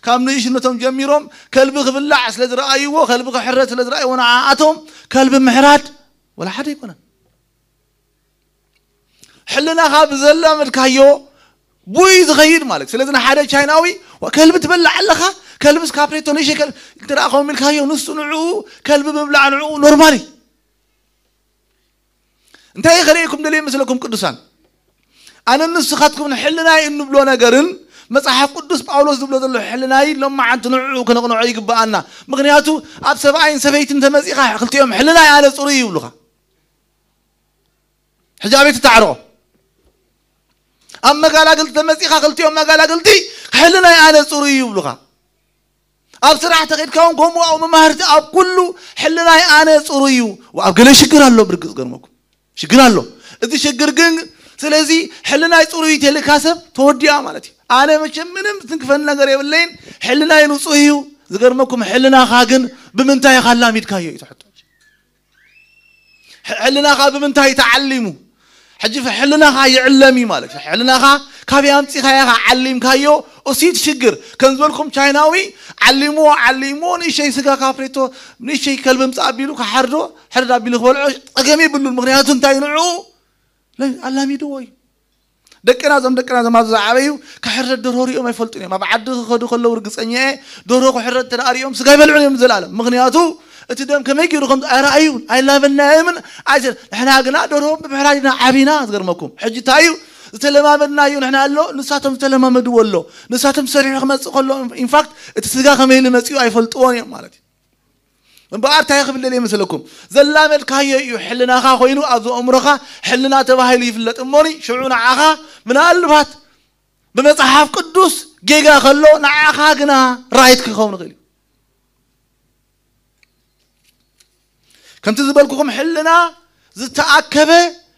ካብ ንእሽነቶም ጀሚሮም ከልቢ ክብላዕ ስለ ዝረኣይዎ ከልቢ ክሕረድ ስለ ዝረኣይዎ ንዓኣቶም ከልቢ ምሕራድ ወላ ሓደ ኣይኮነን ሕልናኻ ብዘላመድካዮ ብኡ ዝኸይድ ማለት ስለዚ ንሓደ ቻይናዊ ከልቢ ትበልዕ ኣለኻ ከልቢ ስካፕሬቶ ንእሸ ከልቢ እንተ ደኣ ከምኡ ኢልካዮ ንሱ ንዕኡ ከልቢ ምብላዕ ንዕኡ ኖርማል እዩ እንታይ ከርእየኩም ደልየ መስለኩም ቅዱሳን? ኣነ ንስኻትኩም ሕልናይ እንብሎ ነገርን መጽሓፍ ቅዱስ ጳውሎስ ዝብሎ ዘሎ ሕልናይ ሎማዓንቲ ንዕኡ ክነቕንዖ ይግብኣና። ምኽንያቱ ኣብ ሰብኣይን ሰበይትን ተመጺኻ ክልቲኦም ሕልናይ ኣነ ጽሩይ ይብሉኻ። ሕጂ ኣበይ ትታዕርቆ? ኣብ መጋላግልቲ ተመጺኻ ክልቲኦም መጋላግልቲ ሕልናይ ኣነ ጽሩይ ይብሉኻ። ኣብ ስራሕ ተኸድካ እውን ከምኡ፣ ኣብ መማህርቲ፣ ኣብ ኩሉ ሕልናይ ኣነ ጽሩይ እዩ። ኣብ ገለ ሽግር ኣሎ፣ ብርግጽ ገርመኩም ሽግር ኣሎ። እቲ ሽግር ግን ስለዚ ሕልናይ ጽሩይ እዩ ተልካ ሰብ ተወዲኣ ማለት እዩ። ኣነ መቸም ምንም ዝትንክፈኒ ነገር የብለይን፣ ሕልናይ ንጹህ እዩ። ዝገርመኩም ሕልናኻ ግን ብምንታይ ኢኻ ኣላሚድካዮ እዩ ትሕቶ። ሕልናኻ ብምንታይ ተዓሊሙ? ሕጂ ሕልናኻ ይዕለም እዩ ማለት እዩ። ሕልናኻ ካበይ ኣምጺኻዮ ኢኻ ዓሊምካዮ? እሱ እዩ እቲ ሽግር። ከም ዝበልኩም ቻይናዊ ዓሊምዎ ዓሊምዎ ንእሸይ ስጋ ካፕሬቶ ንእሸይ ከልቢ ምጻእ ኣቢሉ ክሓርዶ ሕርድ ኣቢሉ ክበልዖ ጸገም የብሉን። ምኽንያቱ እንታይ ንዕኡ ኣላሚድዎ እዩ። ደቅና እዞም ደቅና እዞም ኣብዚ ዝዓበዩ ክሕረድ ደርሆ ሪኦም ኣይፈልጡን እዮም። ኣብ ዓዲ ክኸዱ ከለዉ ርግጸኛ እየ ደርሆ ክሕረድ እንተ ደኣ ሪኦም ስጋ ኣይበልዑን እዮም ንዘለኣለም። ምኽንያቱ እቲ ደም ከመይ ገይሩ ከም ኣይረኣዩን ኣይላበናዮምን ኣይዘ ንሕና ግና ደርሆ ብምሕራድ ኢና ዓቢና። ዝገርመኩም ሕጂ እንታይ እዩ ዝተለማመድናዮ ንሕና ኣሎ ንሳቶም ዝተለማመድዎ ኣሎ። ንሳቶም ሰሪሑ ክመጽእ ከሎ ኢንፋክት እቲ ስጋ ከመይ ኢሉ መጺኡ ኣይፈልጥዎን እዮም ማለት እዩ። እምበኣር እንታይ ክብል ደልየ መስለኩም? ዘላመድካዮ እዩ ሕልናኻ ኮይኑ ኣብዚ ኣእምሮኻ ሕልና ተባሂሉ ይፍለጥ እሞኒ ሽዑ ንዓኻ ምናልባት ብመጽሓፍ ቅዱስ ጌጋ ከሎ ንዓኻ ግና ራይት ክኸውን ይኽእል እዩ። ከምቲ ዝበልኩኹም ሕልና ዝተኣከበ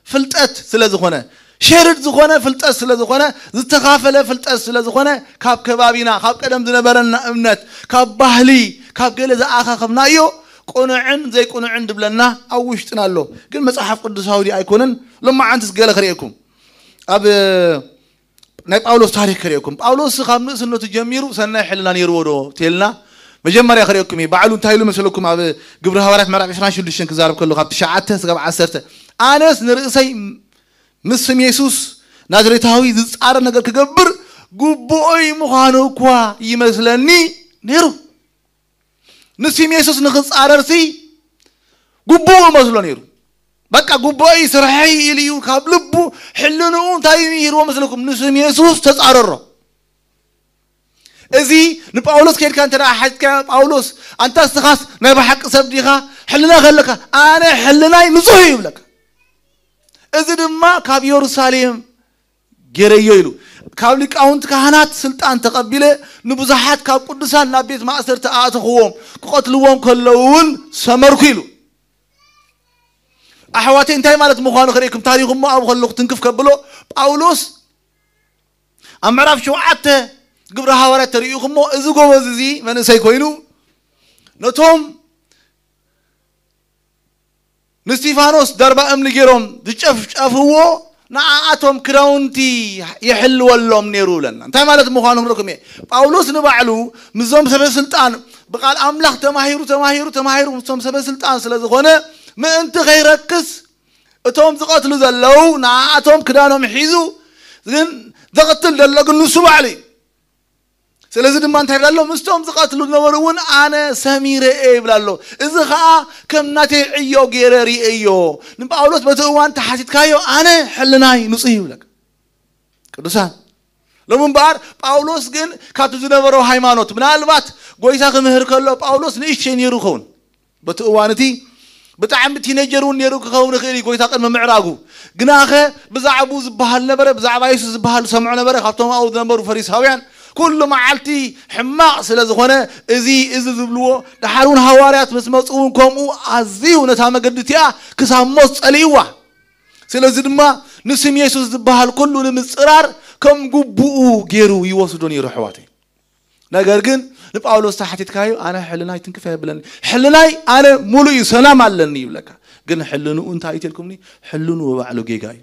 ፍልጠት ስለ ዝኾነ ሸርድ ዝኾነ ፍልጠት ስለ ዝኾነ ዝተኻፈለ ፍልጠት ስለ ዝኾነ ካብ ከባቢና ካብ ቀደም ዝነበረና እምነት ካብ ባህሊ ካብ ገለ ዝኣኻኸብናዮ ቅኑዕን ዘይቅኑዕን ድብለና ኣብ ውሽጥና ኣሎ። ግን መጽሓፍ ቅዱሳዊ ድዩ ኣይኮነን? ሎማዓንትስ ገለ ክርእየኩም ኣብ ናይ ጳውሎስ ታሪክ ክርእየኩም። ጳውሎስ ካብ ንእስነቱ ጀሚሩ ሰናይ ሕልና ነይርዎ ዶ ተልና መጀመርያ ክርእየኩም እዩ። ባዕሉ እንታይ ኢሉ መሰለኩም? ኣብ ግብሪ ሃዋርያት ምዕራፍ ዕስራን ሽዱሽተን ክዛረብ ከሎ ካብ ትሽዓተ ስጋብ ዓሰርተ ኣነስ ንርእሰይ ምስ ስም የሱስ ናዝሬታዊ ዝጻረ ነገር ክገብር ግቡኦይ ምዃኑ እኳ ይመስለኒ ነይሩ። ንስም የሱስ ንኽጻረርሲ ግቡኡ መስሎ ነይሩ። በቃ ግቡኦይ ስርሐይ ኢሉ እዩ ካብ ልቡ ሕልንኡ እንታይ ይህርዎ መስለኩም? ንስም የሱስ ተጻረሮ። እዚ ንጳውሎስ ከድካ እንተ ሓትካ ጳውሎስ ኣንታ ስኻስ ናይ ብሓቂ ሰብ ዲኻ? ሕልና ከለካ ኣነ ሕልናይ ንጹህ እዩ ይብለካ። እዚ ድማ ካብ ኢየሩሳሌም ገይረዮ ኢሉ ካብ ሊቃውንቲ ካህናት ስልጣን ተቐቢለ ንብዙሓት ካብ ቅዱሳን ናብ ቤት ማእሰርቲ ኣእተኽዎም ክቐትልዎም ከለዉ እውን ሰመርኩ ኢሉ። ኣሕዋተይ እንታይ ማለት ምዃኑ ክርእየኩም ታሪኹ እሞ ኣብ ከለኹ ትንክፍ ከብሎ ጳውሎስ ኣብ ምዕራፍ ሸውዓተ ግብረ ሃዋርያት ተርእዩኹሞ እዚ ጎበዝ እዚ መንእሰይ ኮይኑ ነቶም ንስቲፋኖስ ደርባ እምኒ ገይሮም ዝጨፍጨፍዎ ንኣኣቶም ክዳውንቲ ይሕልወሎም ነይሩ ብለና። እንታይ ማለት ምዃኑ ክብለኩም እየ። ጳውሎስ ንባዕሉ ምስዞም ሰበ ስልጣን ብቃል ኣምላኽ ተማሂሩ ተማሂሩ ተማሂሩ ምስቶም ሰበ ስልጣን ስለ ዝኾነ ምእንቲ ከይረክስ እቶም ዝቐትሉ ዘለዉ ንኣኣቶም ክዳኖም ሒዙ ግን ዘቐትል ዘሎ ግን ንሱ ባዕሉ እዩ። ስለዚ ድማ እንታይ ኣሎ ምስቶም ዝቐትሉ ዝነበሩ እውን ኣነ ሰሚረ እየ ይብል ኣሎ። እዚ ከዓ ከም ናተይ ዕዮ ገይረ ርእየዮ። ንጳውሎስ በቲ እዋን ተሓቲትካዮ ኣነ ሕልናይ ንጹህ ይብለካ። ቅዱሳን ሎም እምበኣር ጳውሎስ ግን ካብቲ ዝነበሮ ሃይማኖት ምናልባት ጎይታ ክምህር ከሎ ጳውሎስ ንእሽተይ ነይሩ ይኸውን። በቲ እዋን እቲ ብጣዕሚ ቲነጀር እውን ነይሩ ክኸውን ይኽእል እዩ ጎይታ ቅድሚ ምዕራጉ። ግናኸ ብዛዕባኡ ዝበሃል ነበረ፣ ብዛዕባ የሱስ ዝበሃል ዝሰምዖ ነበረ ካብቶም ኣብኡ ዝነበሩ ፈሪሳውያን። ኩሉ መዓልቲ ሕማቕ ስለ ዝኾነ እዚ እዚ ዝብልዎ ደሓር እውን ሃዋርያት ምስ መፁ እውን ከምኡ ኣዝዩ ነታ መገዲ እቲኣ ክሳብ ሞት ፀሊእዋ። ስለዚ ድማ ንስም የሱስ ዝበሃል ኩሉ ንምፅራር ከም ግቡኡ ገይሩ ይወስዶ ነይሩ ኣሕዋተይ። ነገር ግን ንጳውሎስ ተሓቲትካዮ ኣነ ሕልናይ ትንክፍ የብለኒ ሕልናይ ኣነ ሙሉ እዩ ሰላም ኣለኒ ይብለካ። ግን ሕልንኡ እንታይ እዩ ተልኩምኒ? ሕልንኡ ባዕሉ ጌጋ እዩ።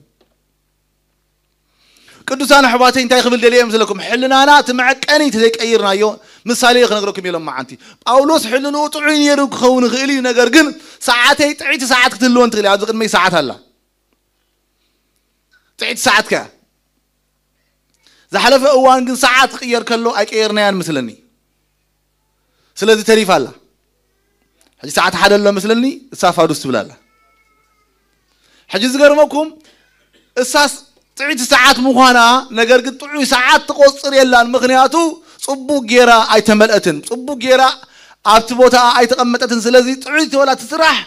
ቅዱሳን ኣሕዋተይ እንታይ ክብል ደልየ ምስለኩም ሕልናና እቲ መዐቀኒ ተዘይቀይርናዮ ምሳሌ ክነግረኩም የሎም መዓንቲ ጳውሎስ ሕልንኡ ጥዑይ ነይሩ ክኸውን ይኽእል እዩ። ነገር ግን ሰዓተይ ጥዕይቲ ሰዓት ክትህልወን ትኽእል ኣብዚ ቅድመይ ሰዓት ኣላ ጥዕይቲ ሰዓት ከ ዝሓለፈ እዋን ግን ሰዓት ክቕየር ከሎ ኣይቀየርናያን ምስለኒ። ስለዚ ተሪፋ ኣላ። ሕጂ ሰዓት ሓደ ኣሎ ምስለኒ እሳ ፋዱስ ትብል ኣላ። ሕጂ ዝገርመኩም እሳስ ጥዑይቲ ሰዓት ምዃና፣ ነገር ግን ጥዑይ ሰዓት ትቆጽር የላን። ምኽንያቱ ጽቡቅ ጌራ ኣይተመልአትን። ጽቡቅ ጌራ ኣብቲ ቦታ ኣይተቐመጠትን። ስለዚ ጥዑይቲ ወላ ትስራሕ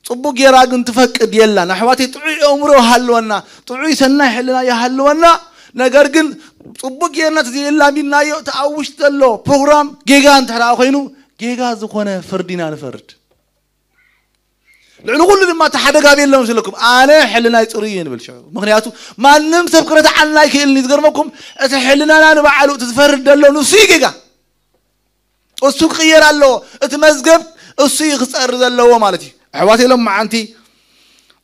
ጽቡቅ ጌራ ግን ትፈቅድ የላን። ኣሕዋተይ ጥዑይ ኣእምሮ ይሃልወና፣ ጥዑይ ሰናይ ሕልና ይሃልወና። ነገር ግን ጽቡቅ ጌርና እቲ ዘየላሚድናዮ እቲ ኣብ ውሽጢ ዘሎ ፕሮግራም ጌጋ እንድሕር ኮይኑ ጌጋ ዝኾነ ፍርዲና ንፈርድ። ልዕሊ ኩሉ ድማ እቲ ሓደ ጋብ የለን ምስለኩም ኣነ ሕልናይ ጽሩይ እየ ንብል ሽዑ። ምኽንያቱ ማንም ሰብ ክረትዓልና ኣይክእልን እዩ። ዝገርመኩም እቲ ሕልናና ንባዕሉ እቲ ዝፈርድ ዘሎ ንሱ እዩ ጌጋ። እሱ ክቕየር ኣለዎ። እቲ መዝገብ እሱ እዩ ክጸሪ ዘለዎ ማለት እዩ። ኣሕዋት ኢሎም መዓንቲ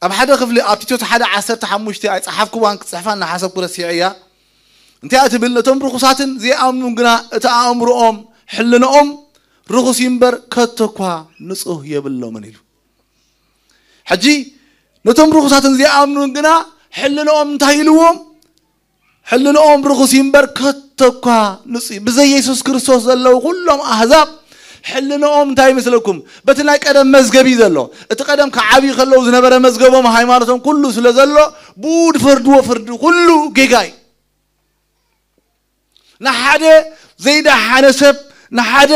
ኣብ ሓደ ክፍሊ ኣብ ቲቶስ ሓደ ዓሰርተ ሓሙሽተ ኣይጸሓፍኩዋን ክጽሕፋ እናሓሰብኩ ረሲዐ እያ። እንታይ እትብል ነቶም ርኹሳትን ዘይኣምኑን ግና እቲ ኣእምሮኦም ሕልንኦም ርኹስ እዩ እምበር ከቶ እኳ ንጹህ የብሎምን ኢሉ። ሕጂ ነቶም ርኹሳትን ዘይኣምኑን ግና ሕልንኦም እንታይ ኢልዎም? ሕልንኦም ርኹስ እዩ እምበር ከቶ እኳ ንጹህ እዩ። ብዘይ የሱስ ክርስቶስ ዘለዉ ኩሎም ኣህዛብ ሕልንኦም እንታይ ይመስለኩም? በቲ ናይ ቀደም መዝገብ እዩ ዘሎ። እቲ ቀደም ክዓብዩ ከለዉ ዝነበረ መዝገቦም ሃይማኖቶም ኩሉ ስለ ዘሎ ብኡ ዝፈርድዎ ፍርዲ ኩሉ ጌጋ እዩ። ንሓደ ዘይደሓነ ሰብ ንሓደ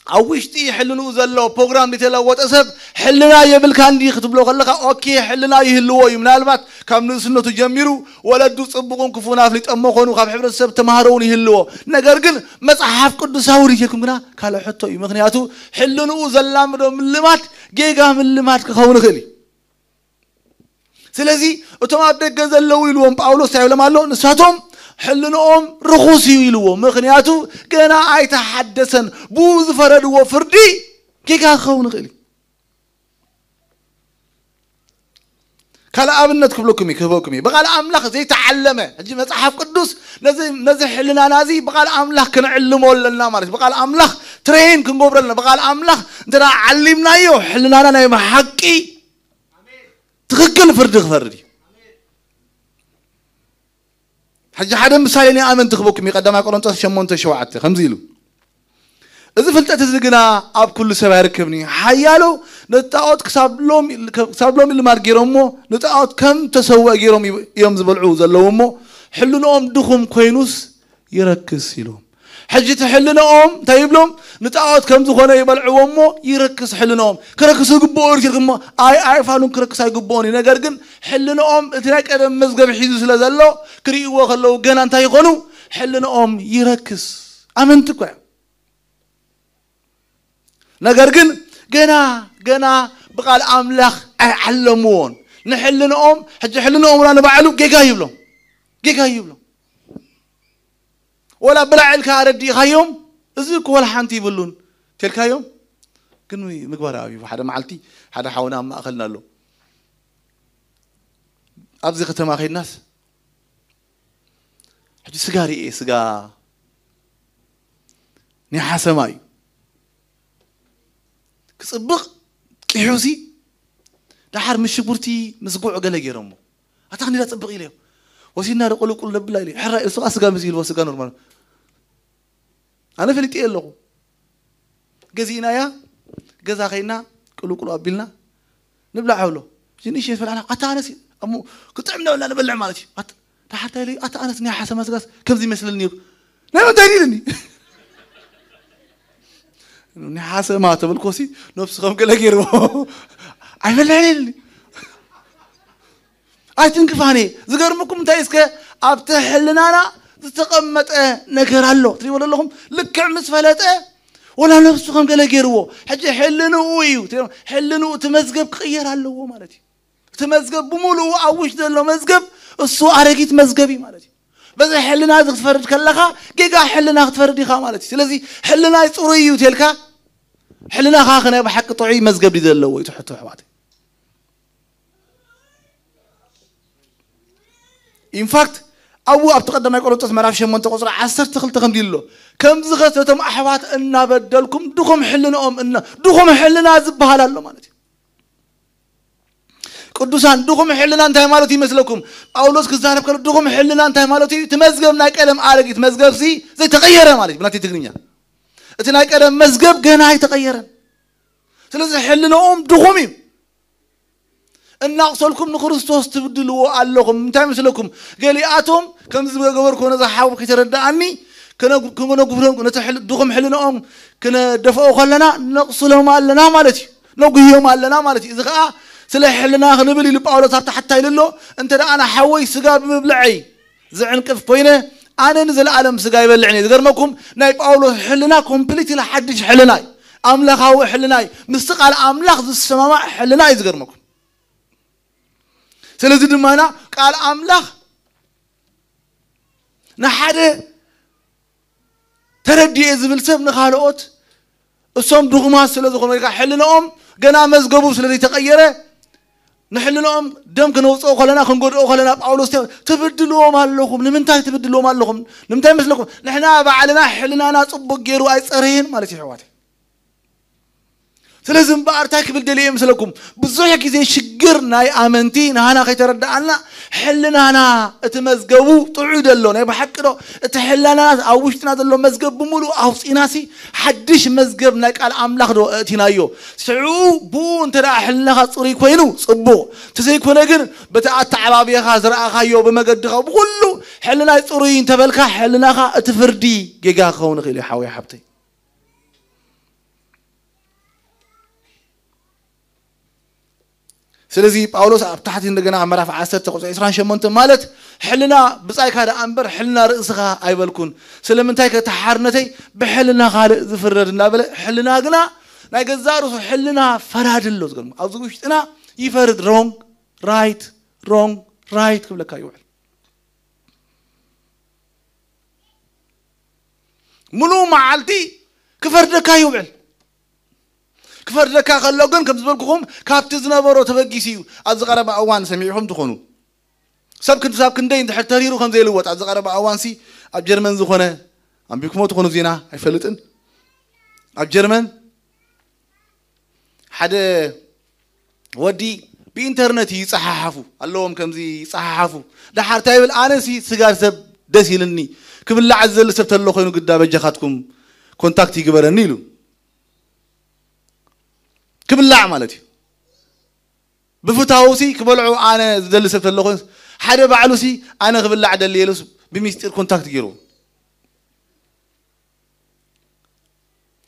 ኣብ ውሽጢ ሕልንኡ ዘሎ ፕሮግራም ዝተለወጠ ሰብ ሕልና የብልካ እንዲ ክትብሎ ከለካ ኦኬ ሕልና ይህልዎ እዩ። ምናልባት ካብ ንእስነቱ ጀሚሩ ወለዱ ጽቡቕን ክፉን ኣፍሊጠሞ ኮኑ ካብ ሕብረተሰብ ተማሃሮ እውን ይህልዎ። ነገር ግን መጽሓፍ ቅዱሳዊ ሪጀኩም ግና ካልእ ሕቶ እዩ። ምክንያቱ ሕልንኡ ዘላምዶ ምልማድ ጌጋ ምልማድ ክኸውን ይኽእል እዩ። ስለዚ እቶም ኣብ ደገ ዘለዉ ኢልዎም ጳውሎስ እንታይ ኢሎም ኣሎ? ንሳቶም ሕልንኦም ርኹስ እዩ ኢልዎ። ምኽንያቱ ገና ኣይተሓደሰን። ብኡ ዝፈረድዎ ፍርዲ ጌጋ ክኸውን ይኽእል እዩ። ካልእ ኣብነት ክብለኩም እዩ ክህበኩም እዩ። ብቓል ኣምላኽ ዘይተዓለመ ሕጂ መጽሓፍ ቅዱስ ነዚ ነዚ ሕልናና እዚ ብቓል ኣምላኽ ክንዕልሞ ኣለና ማለት እዩ። ብቓል ኣምላኽ ትሬን ክንገብሮ ኣለና። ብቓል ኣምላኽ እንተ ደኣ ዓሊምናዮ ሕልናና ናይ ብሓቂ ትኽክል ፍርዲ ክፈርድ እዩ። ሕጂ ሓደ ምሳሌ ናይ ኣመንቲ ክበኩም እዩ። ቀዳማይ ቆሮንቶስ ሸሞንተ ሸውዓተ ከምዚ ኢሉ፣ እዚ ፍልጠት እዚ ግና ኣብ ኩሉ ሰብ ኣይርከብን እዩ። ሓያሎ ነጣዖት ክሳብ ሎሚ ክሳብ ሎሚ ልማድ ገይሮምሞ ንጣዖት ከም ተሰውአ ገይሮም እዮም ዝበልዑ ዘለዉ እሞ ሕልንኦም ድኹም ኮይኑስ ይረክስ ኢሎም። ሕጂ እቲ ሕልንኦም እንታይ ይብሎም? ንጣዖት ከም ዝኾነ ይበልዕዎ እሞ ይረክስ ሕልንኦም። ክረክስ ይግብኦ እዩ ኢልኩም እሞ ኣይ ኣይፋሉን ክረክስ ኣይግብኦን እዩ። ነገር ግን ሕልንኦም እቲ ናይ ቀደም መዝገብ ሒዙ ስለ ዘሎ ክርእይዎ ከለዉ ገና እንታይ ይኾኑ? ሕልንኦም ይረክስ። ኣመንቲ እኮ እዮም። ነገር ግን ገና ገና ብቓል ኣምላኽ ኣይዓለምዎን። ንሕልንኦም ሕጂ ሕልንኦም ራ ንባዕሉ ጌጋ ይብሎም ጌጋ ይብሎም። ወላ ብላዕ ኢልካ ኣረዲእኻዮም እዚ እኮ ወላ ሓንቲ ይብሉን ተልካዮም። ግን ምግባር ኣብዩ ሓደ መዓልቲ ሓደ ሓውና ኣብ ማእኸልና ኣሎ። ኣብዚ ከተማ ከይድናስ ሕጂ ስጋ ርኤ ስጋ ናይ ሓሰማ እዩ ክጽብቕ ቂሑሲ ደሓር ምስ ሽጉርቲ ምስ ጉዕ ገለ ገይሮሞ ኣታ ክንዲዳ ጽብቕ ኢለዮ ወሲድና ዶ ቅልቁል ነብላ ኢለ ሕራ ኢሉ ስጋ ስጋ ምስ ኢልዎ ስጋ ኖርማል ኣነ ፈሊጥየ ኣለኹ። ገዚእናያ ገዛ ከይና ቅልቁሉ ኣቢልና ንብላዕ ብሎ። እዚ ንእሽተይ ዝፈልዓና ኣታ ኣነስ እሞ ክጥዕም ነበልና ንበልዕ ማለት እዩ። ኣት- ደሓር እንታይ ኢለ ኣታ ኣነስ ናይ ሓሰማ ስጋስ ከምዚ ይመስለኒ ነይሩ። ናይ ምንታይ ኢልኒ? ናይ ሓሰማ ተበልኮሲ ነብሱ ከም ገለ ገይርዎ ኣይበልዕን ኢልኒ። ኣይትንክፋኒ። ዝገርምኩም እንታይ እስከ ኣብቲ ሕልናና ዝተቐመጠ ነገር ኣሎ ትሪእዎ ዘለኹም። ልክዕ ምስ ፈለጠ ወላ ነብሱ ከም ገለ ገይርዎ ሕጂ ሕልንኡ እዩ። ሕልንኡ እቲ መዝገብ ክቕየር ኣለዎ ማለት እዩ። እቲ መዝገብ ብምሉኡ ኣብ ውሽጢ ዘሎ መዝገብ እሱ ኣረጊት መዝገብ እዩ ማለት እዩ። በዚ ሕልና እዚ ክትፈርድ ከለኻ ጌጋ ሕልና ክትፈርድ ኢኻ ማለት እዩ። ስለዚ ሕልናይ ጽሩይ እዩ ተልካ ሕልናኻ ከ ናይ ብሓቂ ጥዑይ መዝገብ ድዩ ዘለዎ እዩ ትሕቶ ኣሕዋተይ። ኢንፋክት ኣብኡ ኣብቲ ቀዳማይ ቆሮንቶስ ምዕራፍ ሸሞንተ ቁፅሪ ዓሰርተ ክልተ ከምዚ ኢሉ ኣሎ። ከምዚ ኸስ ነቶም ኣሕዋት እናበደልኩም ድኹም ሕልንኦም እና ድኹም ሕልና ዝበሃል ኣሎ ማለት እዩ። ቅዱሳን ድኹም ሕልና እንታይ ማለት እዩ ይመስለኩም? ጳውሎስ ክዛረብ ከሎ ድኹም ሕልና እንታይ ማለት እዩ? እቲ መዝገብ ናይ ቀደም ኣረጊት መዝገብሲ ዘይተቐየረ ማለት እዩ ብናተይ ትግርኛ። እቲ ናይ ቀደም መዝገብ ገና ኣይተቐየረን። ስለዚ ሕልንኦም ድኹም እዩ። እናቕሰልኩም ንክርስቶስ ትብድልዎ ኣለኹም። እንታይ መስለኩም? ገሊኣቶም ከምዚ ዝገበርኩ ነዛ ሓው ከይተረድኣኒ ክነጉ-፣ ክነጉህሮም፣ ነቲ ሕል-፣ ድኹም ሕልንኦም ክነደፍኦ ከለና ነቕስሎም ኣለና ማለት እዩ። ነጉህዮም ኣለና ማለት እዩ። እዚ ኸኣ ስለ ሕልና ክንብል ኢሉ ጳውሎስ ኣብ ታሕታይ ኢሉ ኣሎ። እንተ ደኣ ኣነ ሓወይ ስጋ ብምብልዐይ ዝዕንቅፍ ኮይነ፣ ኣነ ንዘለኣለም ስጋ ይበልዕን እየ። ዝገርመኩም፣ ናይ ጳውሎስ ሕልና ኮምፕሊትሊ ሓድሽ ሕልና እዩ። ኣምላኻዊ ሕልና እዩ። ምስቲ ቃል ኣምላኽ ዝሰማማዕ ሕልና እዩ። ዝገርመኩም። ስለዚ ድማ ቃል ኣምላኽ ንሓደ ተረዲኤ ዝብል ሰብ ንኻልኦት፣ እሶም ድኹማት ስለ ዝኾኑ፣ ወይ ከዓ ሕልንኦም ገና መዝገቡ ስለ ዘይተቐየረ፣ ንሕልንኦም ደም ክነውፅኦ ከለና፣ ክንጎድኦ ከለና፣ ጳውሎስ ተ-፣ ትብድልዎም ኣለኹም። ንምንታይ ትብድልዎም ኣለኹም? ንምንታይ መስለኩም? ንሕና ባዕልና ሕልናና ፅቡቅ ገይሩ ኣይፀረየን ማለት እዩ፣ ኣሕዋተይ። ስለዚ እምበኣር እንታይ ክብል ደልየ መስለኩም? ብዙሕ ግዜ ሽግር ናይ ኣመንቲ ንሃና ከይተረድኣና፣ ሕልናና እቲ መዝገቡ ጥዑይ ደሎ፣ ናይ ብሓቂ ዶ? እቲ ሕልናና ኣብ ውሽጥና ዘሎ መዝገብ ብምሉእ ኣውፂናሲ፣ ሓድሽ መዝገብ ናይ ቃል ኣምላኽ ዶ እእቲናዮ? ሽዑ ብኡ እንተ ደኣ ሕልናኻ ጽሩይ ኮይኑ ጽቡቕ፣ እንተዘይኮነ ግን በቲ ኣተዓባብያኻ ዝረኣኻዮ ብመገድኻ ብኹሉ ሕልናይ ጽሩይ እንተበልካ፣ ሕልናኻ እቲ ፍርዲ ጌጋ ክኸውን ይኽእል እዩ፣ ሓወይ ሓብተይ። ስለዚ ጳውሎስ ኣብ ታሕቲ እንደገና ኣብ ምዕራፍ ዓሰርተ ቁጽሪ ዕስራን ሸሞንተን ማለት፣ ሕልና ብጻይካ ደኣ እምበር ሕልና ርእስኻ ኣይበልኩን። ስለምንታይ ከ ተሓርነተይ ብሕልና ካልእ ዝፍረድ እናበለ፣ ሕልና ግና ናይ ገዛእ ርእሱ ሕልና ፈራዲ ኣሎ። ዝገርም ኣብዚ ውሽጥና ይፈርድ፣ ሮንግ ራይት፣ ሮንግ ራይት ክብለካ ይውዕል። ሙሉእ መዓልቲ ክፈርደካ ይውዕል። ክፈርደካ ከሎ ግን ከም ዝበልኩኹም ካብቲ ዝነበሮ ተበጊሱ እዩ። ኣብዚ ቀረባ እዋን ሰሚዕኹም ትኾኑ። ሰብ ክንሳብ ክንደይ እንድሕር ተሪሩ ከም ዘይልወጥ ኣብዚ ቀረባ እዋንሲ ኣብ ጀርመን ዝኾነ ኣንቢብኩሞ ትኾኑ ዜና ኣይፈልጥን። ኣብ ጀርመን ሓደ ወዲ ብኢንተርነት ይጸሓሓፉ ኣለዎም፣ ከምዚ ይጸሓሓፉ። ደሓር እንታይ ይብል? ኣነሲ ስጋ ሰብ ደስ ኢልኒ፣ ክብላዕ ዝደሊ ሰብ ተሎ ኮይኑ ግዳ በጃኻትኩም ኮንታክት ይግበረኒ ኢሉ። ክብላዕ ማለት እዩ። ብፍታውሲ ክበልዑ ኣነ ዝደሊ ሰብ ተሎ ኮይኑ፣ ሓደ ባዕሉሲ ኣነ ክብላዕ ደሊ ኢሉስ ብሚስጢር ኮንታክት ገይሩ።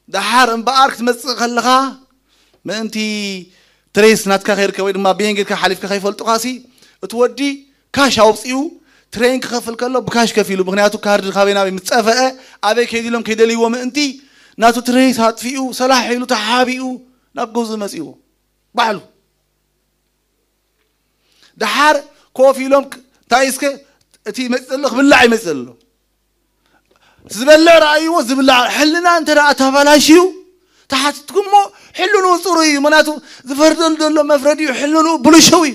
ደሓር እምበኣር ክትመጽእ ከለኻ ምእንቲ ትሬስ ናትካ ከይርከ ወይ ድማ ብየን ጌርካ ሓሊፍካ ከይፈልጡኻሲ፣ እቲ ወዲ ካሽ ኣውጺኡ ትሬን ክኸፍል ከሎ ብካሽ ከፊሉ። ምኽንያቱ ካርድ ካበይ ናበይ ምስ ጠፈአ ኣበይ ከይዱ ኢሎም ከይደልይዎ ምእንቲ ናቱ ትሬስ ኣጥፊኡ ሰላሕ ኢሉ ተሓቢኡ ናብ ገዝኡ መጺእዎ ባዕሉ። ደሓር ኮፍ ኢሎም ክ-፣ እንታይ እስከ እቲ መጽእ ዘሎ ክብላዕ ይመጽእ ዘሎ። ዝበልዕ ረኣይዎ፣ ዝብላዕ ሕልና እንተ ደኣ ተባላሽዩ ተሓትትኩሞ ሕልንኡ ጽሩይ እዩ። ምኽንያቱ ዝፈርደሉ ዘሎ መፍረዲኡ ሕልንኡ ብልሽው እዩ።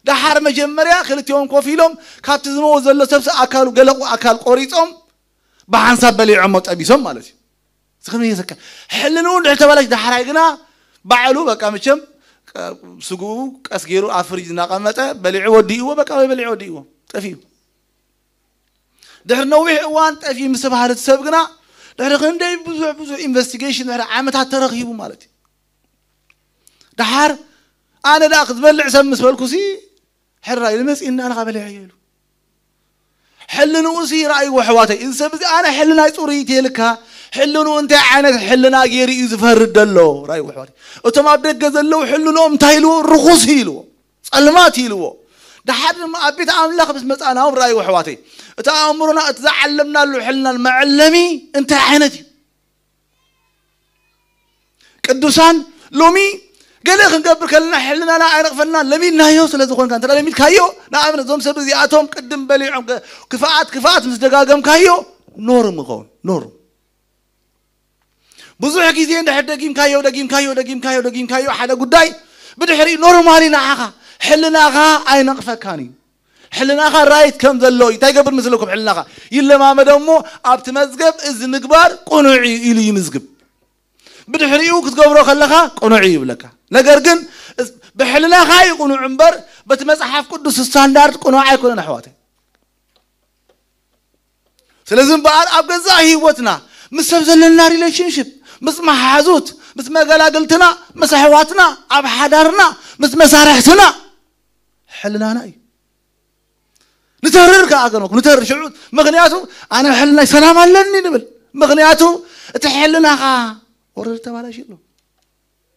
ደሓር መጀመርያ ክልቲኦም ኮፍ ኢሎም ካብቲ ዝመው ዘሎ ሰብሲ ኣካሉ ገለ ኣካል ቆሪጾም ብሓንሳብ በሊዖሞ ጠቢሶም ማለት እዩ። እዚ ከመይ የዘካ? ሕልንኡ እንድሕር ተባላሽ ደሓራይ ግና ባዕሉ በቃ መቸም ቀ-፣ ስግኡ ቀስ ገይሩ ኣብ ፍሪጅ እናቐመጠ በሊዑ ወዲእዎ፣ በቃ ወይ በሊዑ ወዲእዎ፣ ጠፊኡ። ድሕሪ ነዊሕ እዋን ጠፊኡ ምስ ተባህለ እቲ ሰብ ግና ድሕሪ ክንደይ ብዙሕ ብዙሕ ኢንቨስቲጌሽን ድሕሪ ዓመታት ተረኺቡ ማለት እዩ። ደሓር ኣነ ደኣ ክትበልዕ ሰብ ምስ በልኩሲ ሕራይ ኢሉ መጺኡ እንዳልኻ በሊዐዮ ኢሉ። ሕልንኡሲ ረኣይዎ ኣሕዋተይ፣ እዚ ሰብ እዚ ኣነ ሕልናይ ጽሩይ እዩ ኢልካ፣ ሕልንኡ እንታይ ዓይነት ሕልና ገይሩ እዩ ዝፈርድ ዘሎ? ረኣይዎ ኣሕዋተይ። እቶም ኣብ ደገ ዘለዉ ሕልንኦም እንታይ ኢልዎ? ርኹስ እዩ ኢልዎ። ጸልማት እዩ ኢልዎ። ደሓር ድማ ኣብ ቤት ኣምላኽ ምስ መጻእና እውን ረኣይዎ ኣሕዋተይ። እቲ ኣእምሮና፣ እቲ ዝዓለምናሉ ሕልናን መዐለሚ እንታይ ዓይነት እዩ? ቅዱሳን ሎሚ ገለ ክንገብር ከለና ሕልናና ኣይነቕፈና፣ ለሚድናዮ ስለ ዝኾንካ። እንተ ለሚድካዮ፣ ንኣብነት እዞም ሰብ እዚኣቶም ቅድም በሊዖም ገ-፣ ክፍኣት፣ ክፍኣት ምስ ደጋገምካዮ ኖርም ይኸውን፣ ኖርም። ብዙሕ ግዜ እንድሕር ደጊምካዮ፣ ደጊምካዮ፣ ደጊምካዮ፣ ደጊምካዮ ሓደ ጉዳይ ብድሕሪኡ ኖርማሊ ንዓኻ ሕልናኻ ኣይነቕፈካን እዩ። ሕልናኻ ራይት ከም ዘሎ እዩ። እንታይ ይገብር ምስለኩም? ሕልናኻ ይለማመዶ እሞ ኣብቲ መዝገብ እዚ ምግባር ቅኑዕ እዩ ኢሉ ይምዝግብ። ብድሕሪኡ ክትገብሮ ከለኻ ቅኑዕ እዩ ይብለካ። ነገር ግን እስ-፣ ብሕልናኻ እዩ ቅኑዕ እምበር በቲ መጽሓፍ ቅዱስ ስታንዳርድ ቅኑዕ ኣይኮነን ኣሕዋተይ። ስለዚ እምበኣር ኣብ ገዛእ ህይወትና ምስ ሰብ ዘለና ሪሌሽንሽፕ፣ ምስ መሓዙት፣ ምስ መገላግልትና፣ ምስ ኣሕዋትና፣ ኣብ ሓዳርና፣ ምስ መሳርሕትና፣ ሕልናና እዩ። ንተርር ከኣ ገርመኩም፣ ንተርር ሽዑ። ምኽንያቱ ኣነ ሕልናይ ሰላም ኣለኒ ንብል። ምኽንያቱ እቲ ሕልናኻ ወረድ ተባላሽ ኣሎ።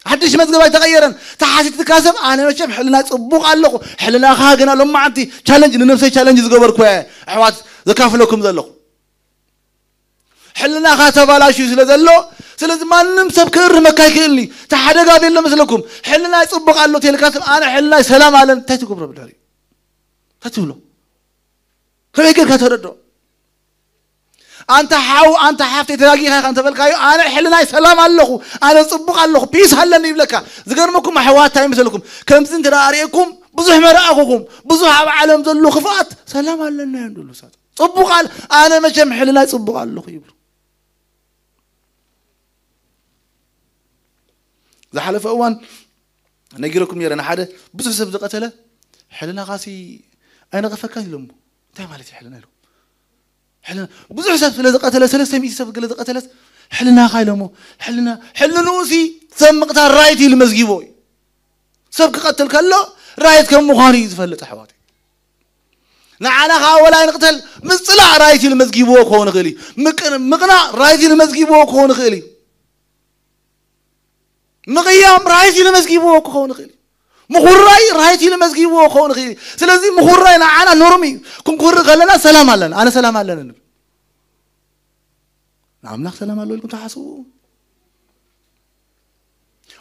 ሓድሽ መዝገብ ኣይተቐየረን። ተሓሲትካ ሰብ ኣነ መቸም ሕልና ጽቡቕ ኣለኹ። ሕልናኻ ግና ሎማዓንቲ ቻለንጅ፣ ንነብሰይ ቻለንጅ ዝገበርኩ እየ። ኣሕዋት ዘካፍለኩም ዘለኹ። ሕልናኻ ተባላሽዩ ስለ ዘሎ፣ ስለዚ ማንም ሰብ ክእርመካ ኣይክእልኒ። እቲ ሓደጋ ቤሎ መስለኩም። ሕልናይ ጽቡቕ ኣሎ ተልካ ሰብ ኣነ ሕልናይ ሰላም ኣለን። እንታይ ትገብሮ ብድሕሪ? እንታይ ትብሎ? ከመይ ጌርካ ተረድኦ? ኣንታ ሓው፣ ኣንታ ሓፍተይ ተጋጊኻ ኢኻ እንተበልካዮ፣ ኣነ ሕልናይ ሰላም ኣለኹ፣ ኣነ ጽቡቕ ኣለኹ፣ ፒስ ኣለኒ ይብለካ። ዝገርመኩም ኣሕዋት እንታይ ይመስለኩም? ከምዚ እንተ ደኣ ኣርእየኩም፣ ብዙሕ መረኣኹኹም፣ ብዙሕ ኣብ ዓለም ዘሎ ክፍኣት ሰላም ኣለና እዮም ዝብሉ ንሳቶም። ጽቡቕ ኣል-፣ ኣነ መቸም ሕልናይ ጽቡቕ ኣለኹ ይብሉ። ዝሓለፈ እዋን ነጊረኩም ነይረ፣ ንሓደ ብዙሕ ሰብ ዝቐተለ፣ "ሕልናኻሲ ኣይነቐፈካን?" ኢሎሞ። "እንታይ ማለት እዩ ሕልና?" ኢሉ። ሕልና፣ ብዙሕ ሰብ ስለ ዝቐተለ፣ ሰለስተ ሚእቲ ሰብ ገለ ዝቐተለት፣ "ሕልናኻ?" ኢሎሞ። ሕልና፣ ሕልንኡሲ ሰብ ምቕታል ራይት ኢሉ መዝጊቦ እዩ። ሰብ ክቐትል ከሎ ራይት ከም ምዃኑ እዩ ዝፈልጥ፣ ኣሕዋተይ። ንዓና ኸዓ ወላ ንቕተል፣ ምጽላእ ራይት ኢሉ መዝጊብዎ ክኸውን ይኽእል እዩ። ምቅ-፣ ምቕናእ ራይት ኢሉ መዝጊብዎ ክኸውን ይኽእል እዩ። ምቕያም ራይት ኢሉ መዝጊብዎ ክኸውን ይኽእል እዩ። ምኹራይ ራይት ኢሉ መዝጊብዎ ክኸውን ይኽእል እዩ። ስለዚ ምኹራይ ንዓና ኖርም እዩ። ክንኩሪ ከለና ሰላም ኣለና። ኣነ ሰላም ኣለኒ ንብል። ንኣምላኽ ሰላም ኣሎ ኢልኩም ትሓስቡ?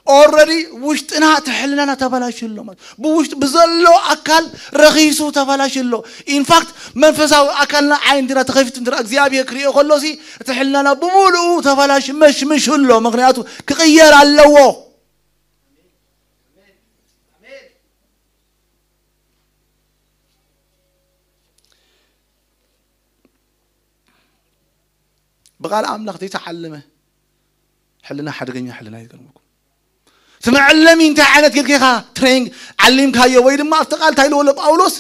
ኦልረዲ ውሽጥና እቲ ሕልናና ተበላሽዩ ኣሎ ማለት። ብውሽጢ ብዘሎ ኣካል ረኺሱ ተበላሽዩ ኣሎ። ኢንፋክት መንፈሳዊ ኣካልና ዓይንትና ተኸፊቱ እንተ እግዚኣብሔር ክርእዮ ከሎሲ እቲ ሕልናና ብምሉኡ ተበላሽ መሽምሽ ኣሎ። ምኽንያቱ ክቕየር ኣለዎ። ብቓል ኣምላኽ ዘይተዓለመ ሕልና ሓደገኛ ሕልና እዩ። ዝገርመኩም እቲ መዐለሚ እንታይ ዓይነት ጌርካ ኢኻ ትሬኒንግ ዓሊምካዮ ወይ ድማ ኣብቲ ቃል እንታይ ኢልዎ ኣሎ ጳውሎስ?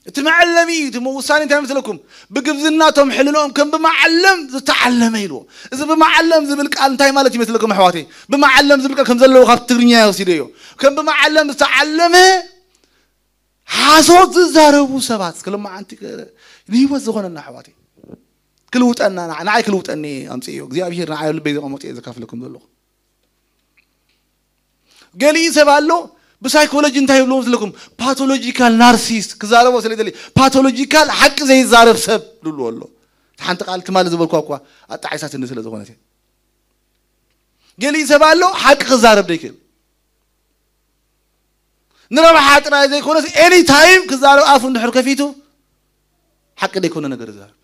እቲ መዐለሚ እዩ። እቲ ውሳኔ እንታይ መስለኩም? ብግብዝናቶም ሕልንኦም ከም ብመዓለም ዝተዓለመ ኢልዎ። እዚ ብመዓለም ዝብል ቃል እንታይ ማለት ይመስለኩም ኣሕዋተይ? ብመዓለም ዝብል ቃል ከም ዘለዎ ካብ ትግርኛ ወሲደዮ። ከም ብመዓለም ዝተዓለመ ሓሶት ዝዛረቡ ሰባት፣ እስከ ሎማዓንቲ ከ-፣ ንህይወት ዝኾነና ኣሕዋተይ። ክልውጠና፣ ንዓ-፣ ንዓይ ክልውጠኒ ኣምጽእዮ። እግዚኣብሔር ንዓይ ኣብ ልበይ ዘቐመጦ እየ ዘካፍለኩም ዘለኹ። ገሊኡ ሰብ ኣሎ፣ ብሳይኮሎጂ እንታይ ይብልዎ መስለኩም? ፓቶሎጂካል ናርሲስት ክዛረቦ ስለ ይደሊ፣ ፓቶሎጂካል ሓቂ ዘይዛረብ ሰብ ዝብልዎ ኣሎ። እቲ ሓንቲ ቃል ትማሊ ዝበልኳ እኳ ኣጣዒሳትኒ ስለ ዝኾነት እየ። ገሊኡ ሰብ ኣሎ፣ ሓቂ ክዛረብ ደይክእል። ንረብሓ ጥራይ ዘይኮነስ፣ ኤኒ ታይም ክዛረብ ኣፉ እንድሕር ከፊቱ፣ ሓቂ ዘይኮነ ነገር ይዛረብ።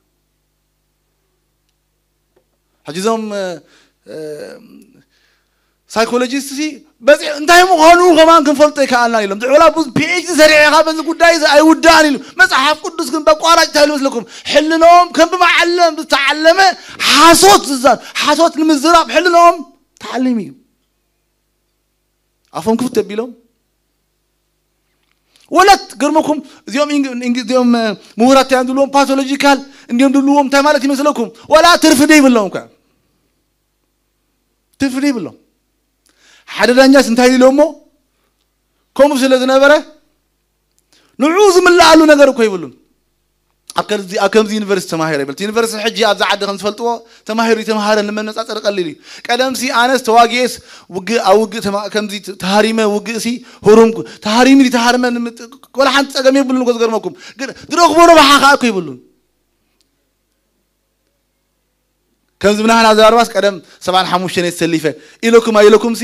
ሕጂ እዞም፣ እ፣ እ፣ ሳይኮሎጂስት ሲ በፂ-፣ እንታይ ምዃኑ ከማን ክንፈልጦ ይከኣልና ኢሎም። ድሕሪ ወላ ብዙ ፒ ኤች ዲ ሰሪዐ ኢኻ በዚ ጉዳይ እዚ ኣይውዳእን ኢሉ። መጽሓፍ ቅዱስ ግን በቋራጭ እንታይ ኢሉ መስለኩም? ሕልንኦም ከም ብመዓለም ዝተዓለመ ሓሶት ዝዛር-፣ ሓሶት ንምዝራብ ሕልንኦም ተዓሊሙ እዩ። ኣፎም ክፍት ኣቢሎም ወለት ገርመኩም እዚኦም ኢንግ-፣ ኢንግ-፣ እዚኦም፣ እ፣ ምሁራት እዮም ዝብልዎም ፓቶሎጂካል እንዲዮም ዝብልዎም እንታይ ማለት ይመስለኩም? ወላ ትርፊ ደይብሎም እኳ። ትርፊ ደይብሎም። ሓደ ዳኛስ እንታይ ኢሎሞ? ከምኡ ስለ ዝነበረ ንዑ ዝምልኣሉ ነገር እኮ ይብሉን። ኣብ ከምዚ፣ ኣብ ከምዚ ዩኒቨርሲቲ ተማሂረ ይብል። እቲ ዩኒቨርሲቲ ሕጂ ኣብዚ ዓዲ ከም ዝፈልጥዎ ተማሂሩ ይተምሃረ ንመነጻጸሪ ቀሊል እዩ። ቀደምሲ ኣነስ ተዋጊኤስ ውግእ፣ ኣብ ውግእ ተማ-፣ ከምዚ ተ-፣ ተሃሪመ ውግእሲ ህሩም ኩ-፣ ተሃሪሙ ድዩ ተሃርመ ንምጥ-፣ ወላ ሓንቲ ጸገም የብሉን እኮ ዝገርመኩም። ግን ዝረኽቦ ረብሓ ከኣ እኮ ይብሉን። ከምዚ ብናህና ዘራርባስ ቀደም ሰብዓን ሓሙሽተን እየ ተሰሊፈ ኢለኩም ኣይለኩምሲ?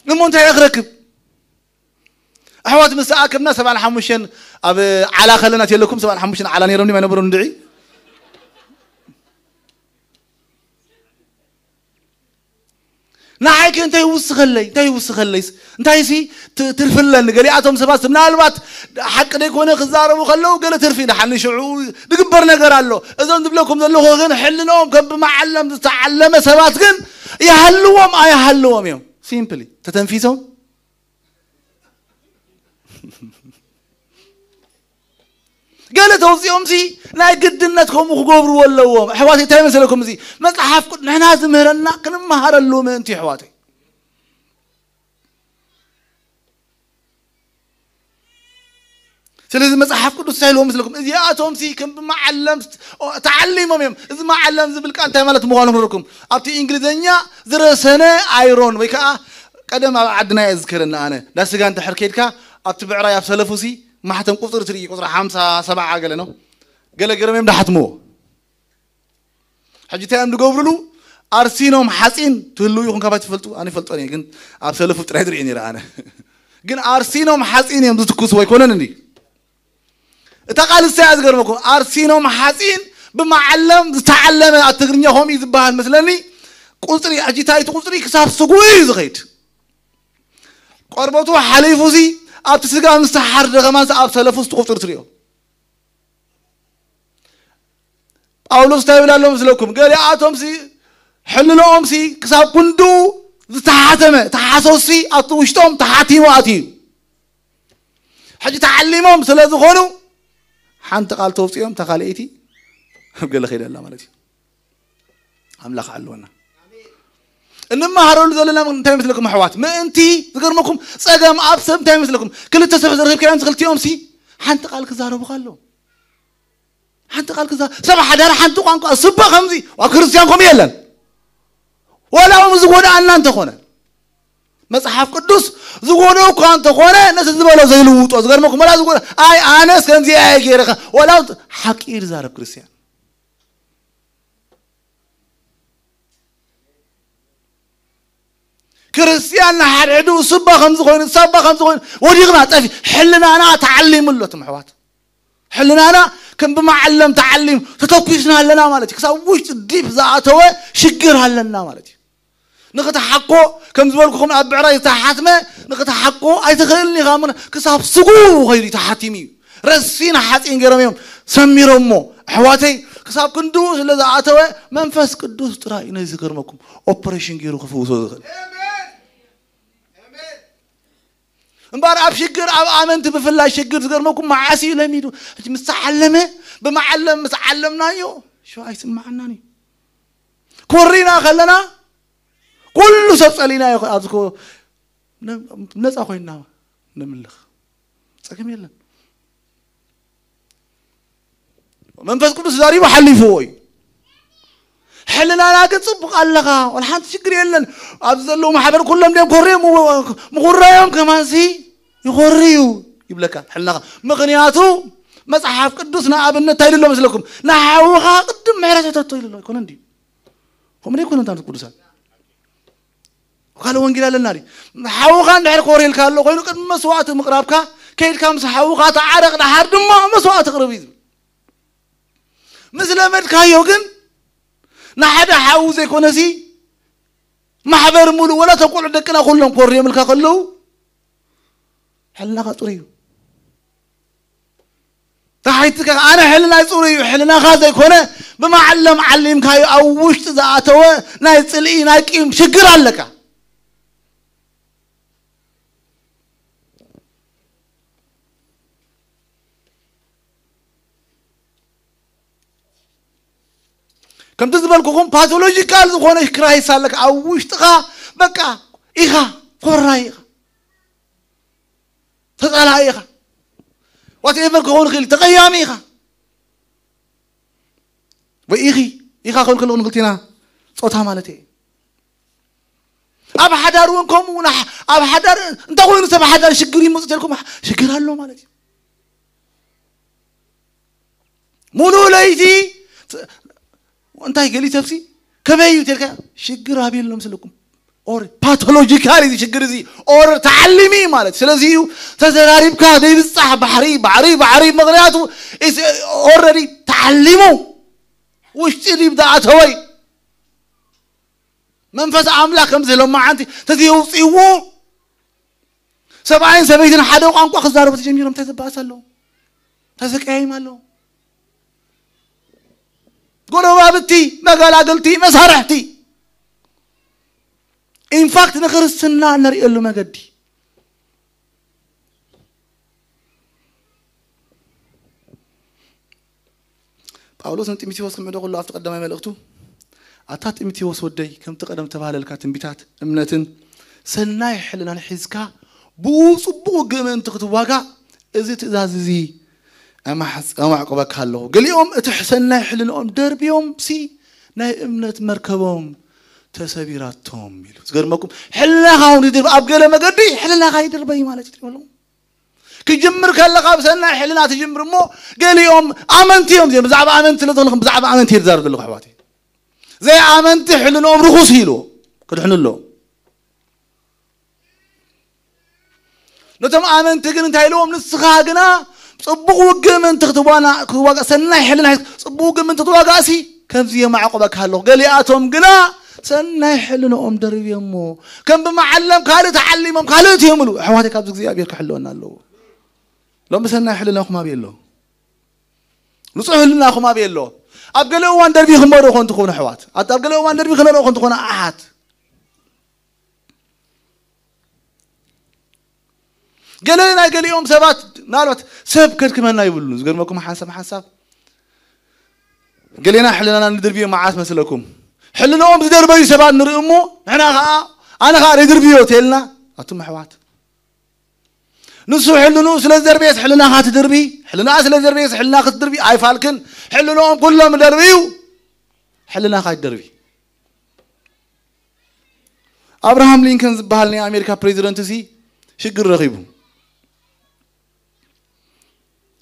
እሞ እንታይ እየ ክረክብ? ኣሕዋት ምስ ተኣከብና ሰብዓን ሓሙሽተን ኣብ ዓላ ከለና የለኩም፣ ሰብዓን ሓሙሽተን ዓላ ነይሮም ድዮም ኣይነበሩን ድዒ? ንዓይ ከ እንታይ ይውስኸለይ? እንታይ ይውስኸለይስ? እንታይ ሲ ት-፣ ትርፊ ኣለኒ? ገሊኣቶም ሰባት ምናልባት ሓቂ ደይኮነ ክዛረቡ ከለዉ ገለ ትርፊ ደሓን ሽዑ ዝግበር ነገር ኣሎ። እዞም ዝብለኩም ዘለኹ ግን ሕልንኦም ከም ብመዓለም ዝተዓለመ ሰባት ግን ይሃልዎም ኣይሃልዎም እዮም። ሲምፕሊ ተተንፊሶም ገለ ተውፅኦም ሲ ናይ ግድነት ከምኡ ክገብርዎ ኣለዎም። ኣሕዋት እንታይ መሰለኩም? እዚ መፅሓፍ ቅዱስ ንሕና ዝምህረና ክንመሃረሉ ምእንቲ ኣሕዋተይ። ስለዚ መፅሓፍ ቅዱስ እንታይ ኢልዎም መስለኩም? እዚኣቶም ሲ ከም ብመዓለም ተዓሊሞም እዮም። እዚ መዓለም ዝብል ቃል እንታይ ማለት ምዃኑ ክረኩም ኣብቲ እንግሊዝኛ ዝረሰነ ኣይሮን ወይ ከዓ ቀደም ኣብ ዓድና እየ ዝከረና ኣነ ዳስጋ እንድሕር ከይድካ ኣብቲ ብዕራይ ኣብ ሰለፉ ሲ ማሕተም ቁፅሪ ትርኢ ቁፅሪ ሓምሳ ሰብዓ ገለ ነው ገለ ገረም እዮም ዳሓትምዎ። ሕጂ እንታይ እዮም ዝገብሩሉ? ኣርሲኖም ሓፂን ትህልው ይኹን ካባይ ትፈልጡ ኣነ ይፈልጦን እየ ግን ኣብ ሰለፉ ጥራይ ዝርኢ ነይረ ኣነ ግን ኣርሲኖም ሓፂን እዮም ዝትኩስዎ ኣይኮነን እንዲ እታ ቃል እሳ እያ ዝገርመኩም። ኣርሲኖም ሓፂን ብመዓለም ዝተዓለመ ኣብ ትግርኛ ከምኡ እዩ ዝበሃል መስለኒ። ቁፅሪ ሕጂ እንታይ እቲ ቁፅሪ ክሳብ ስጉኡ እዩ ዝኸይድ። ቆርበቱ ሓሊፉ ሲ ኣብቲ ስጋ ምስ ተሓርደ ከማን ኣብ ሰለፉ ውስጥ ቁፅሪ ትሪኦ። ጳውሎስ እንታይ ይብል ኣሎ ምስለኩም? ገሊኣቶም ሲ ሕልንኦም ሲ ክሳብ ክንዱ ዝተሓተመ ተሓሶሲ ኣብቲ ውሽጦም ተሓቲሙ ኣትዩ። ሕጂ ተዓሊሞም ስለ ዝኾኑ ሓንቲ ቃል ተውፅኦም ተካልአይቲ ኣብ ገለ ከይደላ ማለት እዩ። ኣምላኽ ኣለወና። እንመሃረሉ ዘለና እንታይ ይመስለኩም ኣሕዋት? ምእንቲ ዝገርመኩም ፀገም ኣብ ሰብ እንታይ ይመስለኩም? ክልተ ሰብ ዝረኺብካዮም ክልቲኦም ሲ ሓንቲ ቃል ክዛረቡ ከለዉ ሓንቲ ቃል ክዛ ሰብ ሓዳር ሓንቲ ቋንቋ ስባ ከምዚ ኣብ ክርስቲያን ከምኡ የለን። ወላ እውን ዝጎድኣና እንተኾነ መጽሓፍ ቅዱስ ዝጎድኦ እኳ እንተኾነ ነቲ ዝበሎ ዘይልውጦ ዝገርመኩም ወላ ዝጎድኦ ኣይ ኣነስ ከምዚ ኣየ ገይረኻ ወላ ሓቂ እዩ ዝዛረብ ክርስቲያን። ክርስቲያን ንሓድሕዱ እሱባ ከም ዝኾይኑ እሳባ ከም ዝኾይኑ ወዲቕና ጠፊ ሕልናና ተዓሊሙ ኣሎ ትምሕዋት ሕልናና ከም ብመዓለም ተዓሊም ተተኩስና ኣለና ማለት እዩ። ክሳብ ውሽጢ ዲፕ ዝኣተወ ሽግር ኣለና ማለት እዩ። ንኽትሓኮ ከም ዝበልኩኹም ኣብ ብዕራይ ዝተሓትመ ንኽትሓኮ ኣይትኽእልን ኢኻ። ምን ክሳብ ስጉ ኸይዱ ተሓቲሙ እዩ። ረሲን ሓፂን ገይሮም እዮም ሰሚሮሞ። ኣሕዋተይ ክሳብ ክንድኡ ስለ ዝኣተወ መንፈስ ቅዱስ ጥራይ እዩ ነዚ ዝገርመኩም ኦፕሬሽን ገይሩ ክፍውሶ ዝኽእል። እምበር ኣብ ሽግር ኣብ ኣመንቲ ብፍላይ ሽግር ዝገርመኩም መዓስ እዩ ለሚዱ። ሕጂ ምስ ተዓለመ ብመዓለም ምስ ዓለምናዮ ሸው ኣይስማዓናን እዩ። ኮሪና ከለና ኩሉ ሰብ ፀሊና እዩ ኣብዚ ኮ ነፃ ኮይና ንምልኽ ፀገም የለን። መንፈስ ቅዱስ ዛሪቡ ሓሊፍዎ እዩ። ሕልናና ግን ፅቡቅ ኣለኻ ወላ ሓንቲ ሽግር የለን። ኣብዚ ዘለዉ ማሕበር ኩሎም ድም ኮርዮም ምኹራዮም ከማንሲ ይኾርዩ ይብለካ ሕልናኻ። ምክንያቱ መፅሓፍ ቅዱስ ንኣብነት እንታይ ኢሉ ኣሎ መስለኩም? ንሓውኻ ቅድም ምሕረት ሕተቶ ኢሉ ኣሎ። ኣይኮነ እንዲ ከምኡ ዘይኮነ እንታ ቅዱሳት ካልእ ወንጌል ኣለና ድዩ? ሓውኻ እንድሕር ኮርየልካ ኣሎ ኮይኑ ቅድሚ መስዋዕቲ ምቕራብካ ከይድካ ምስ ሓውኻ ተዓረቕ ደሓር ድማ መስዋዕቲ ቅርብ እዩ ዝብል። ምስ ለመድካዮ ግን ንሓደ ሓው ዘይኮነሲ ማሕበር ሙሉእ ወላ ተቆልዑ ደቅና ኩሎም ኮርዮምልካ ከለዉ ሕልናኻ ፅሩይ እዩ። ተሓይትካ ኣነ ሕልናይ ፅሩይ እዩ ሕልናኻ ዘይኮነ ብመዓለም ዓሊምካዮ ኣብ ውሽጢ ዝኣተወ ናይ ፅልኢ ናይ ቂም ሽግር ኣለካ። ከምቲ ዝበልኩኹም ፓቶሎጂካል ዝኾነ ክራይስ ኣለካ ኣብ ውሽጥኻ። በቃ ኢኻ ኮራይ ኢኻ ተፃላኢ ኢኻ ዋትኤቨር ክኸውን ክእል ተቐያሚ ኢኻ ወይ ኢኺ ኢኻ ክብል ከለኹ ንክልቲና ፆታ ማለት እየ። ኣብ ሓዳር እውን ከምኡ ኣብ ሓዳር እንታይ ኮይኑ ሰብ ሓዳር ሽግር ይመፁ ተልኩም ሽግር ኣሎ ማለት እዩ። ሙሉእ ለይቲ እንታይ ገሊ ሰብሲ ከመይ እዩ ተልካ ሽግር ኣብ የሎም ስለኩም ኦር ፓቶሎጂካል እዚ ሽግር እዚ ኦር ተዓሊሚ ማለት ስለዚ እዩ። ተዘራሪብካ ዘይብፃሕ ባሕሪ ባሕሪ ባሕሪ ምክንያቱ ኦረዲ ተዓሊሙ ውሽጢ ዲብ ዝኣተወይ መንፈስ ኣምላኽ ከምዚ ሎማዓንቲ ተዘየውፅእዎ፣ ሰብኣይን ሰበይትን ሓደ ቋንቋ ክዛረቡ ተጀሚሮም እንታይ ዝበኣስ ኣለዉ? እንታይ ዘቀያይም ኣለዉ? ጎረባብቲ፣ መገላገልቲ፣ መሳርሕቲ። ኢንፋክት ንክርስትና እንሪእሉ መገዲ ጳውሎስ ንጢሞቴዎስ ክምዕዶ ከሎ ኣብቲ ቀዳማይ መልእኽቱ፣ ኣታ ጢሞቴዎስ ወደይ፣ ከምቲ ቀደም ተባህለልካ ትንቢታት እምነትን ሰናይ ሕልናን ሒዝካ ብኡ ጽቡቕ ውግእ ምእንቲ ክትዋጋእ እዚ ትእዛዝ እዚ ኣማሕጽ-፣ ኣማዕቁበካ ኣለኹ። ገሊኦም እቲ ሰናይ ሕልንኦም ደርብዮም ሲ ናይ እምነት መርከቦም ተሰቢራቶም ኢሉ። ዝገርመኩም ሕልናኻ እውን ይድርብ። ኣብ ገለ መገዲ ሕልናኻ ይድርበይ ማለት እዩ። ክጅምር ከለኻ ብሰናይ ሕልና ትጅምር እሞ ገሊኦም ኣመንቲ እዮም። እዚኦም ብዛዕባ ኣመንቲ ስለ ዝኾንኹም ብዛዕባ ኣመንቲ እየ ዝዛረብ ዘለኹ ኣሕዋተይ። ዘይኣመንቲ ሕልንኦም ርኹስ ኢልዎ ክድሕኑ ኣለዎም። ነቶም ኣመንቲ ግን እንታይ ኢልዎም? ንስኻ ግና ጽቡቕ ውግእ ምእንቲ ክትዋና-፣ ክትዋጋእ ሰናይ ሕልና ሒዝ-፣ ጽቡቕ ውግእ ምእንቲ ክትዋጋእሲ ከምዚ የማዕቆበካ ኣለኹ። ገሊኣቶም ግና ሰናይ ሕልንኦም ደርብዮሞ ከም ብመዓለም ካልእ ተዓሊሞም ካልእ ትየምሉ። ኣሕዋተይ ካብዚ እግዚኣብሔር ክሕልወና ኣለዎ። ሎሚ ሰናይ ሕልናኹም ኣበይ ኣሎ? ንጹህ ህልናኹም ኣበይ ኣሎ? ኣብ ገለ እዋን ደርቢኹሞ ዶ ኮን ትኾኑ ኣሕዋት? ኣብ፣ ኣብ ገለ እዋን ደርቢኹሞ ዶ ኮን ትኾኑ ኣሓት? ገለ ናይ ገሊኦም ሰባት ምናልባት ሰብ ከድክመና ይብሉ። ዝገርመኩም ሓንሳብ ሓንሳብ ገሌና ሕልናና ንድርብዮ መዓት መስለኩም። ሕልንኦም ዝደርበዩ ሰባት ንርኢ እሞ ንሕና ኸዓ ኣነ ኸዓ ዘይድርብዮ ተልና ኣቱም ኣሕዋት። ንሱ ሕልንኡ ስለ ዝደርበየስ ሕልናኻ ትድርቢ፣ ሕልንኣ ስለ ዝደርበየስ ሕልና ክትድርቢ ኣይፋልክን። ሕልንኦም ኩሎም ደርብዩ፣ ሕልናኻ ይደርቢ። ኣብርሃም ሊንከን ዝበሃል ናይ ኣሜሪካ ፕሬዚደንት እዚ ሽግር ረኺቡ።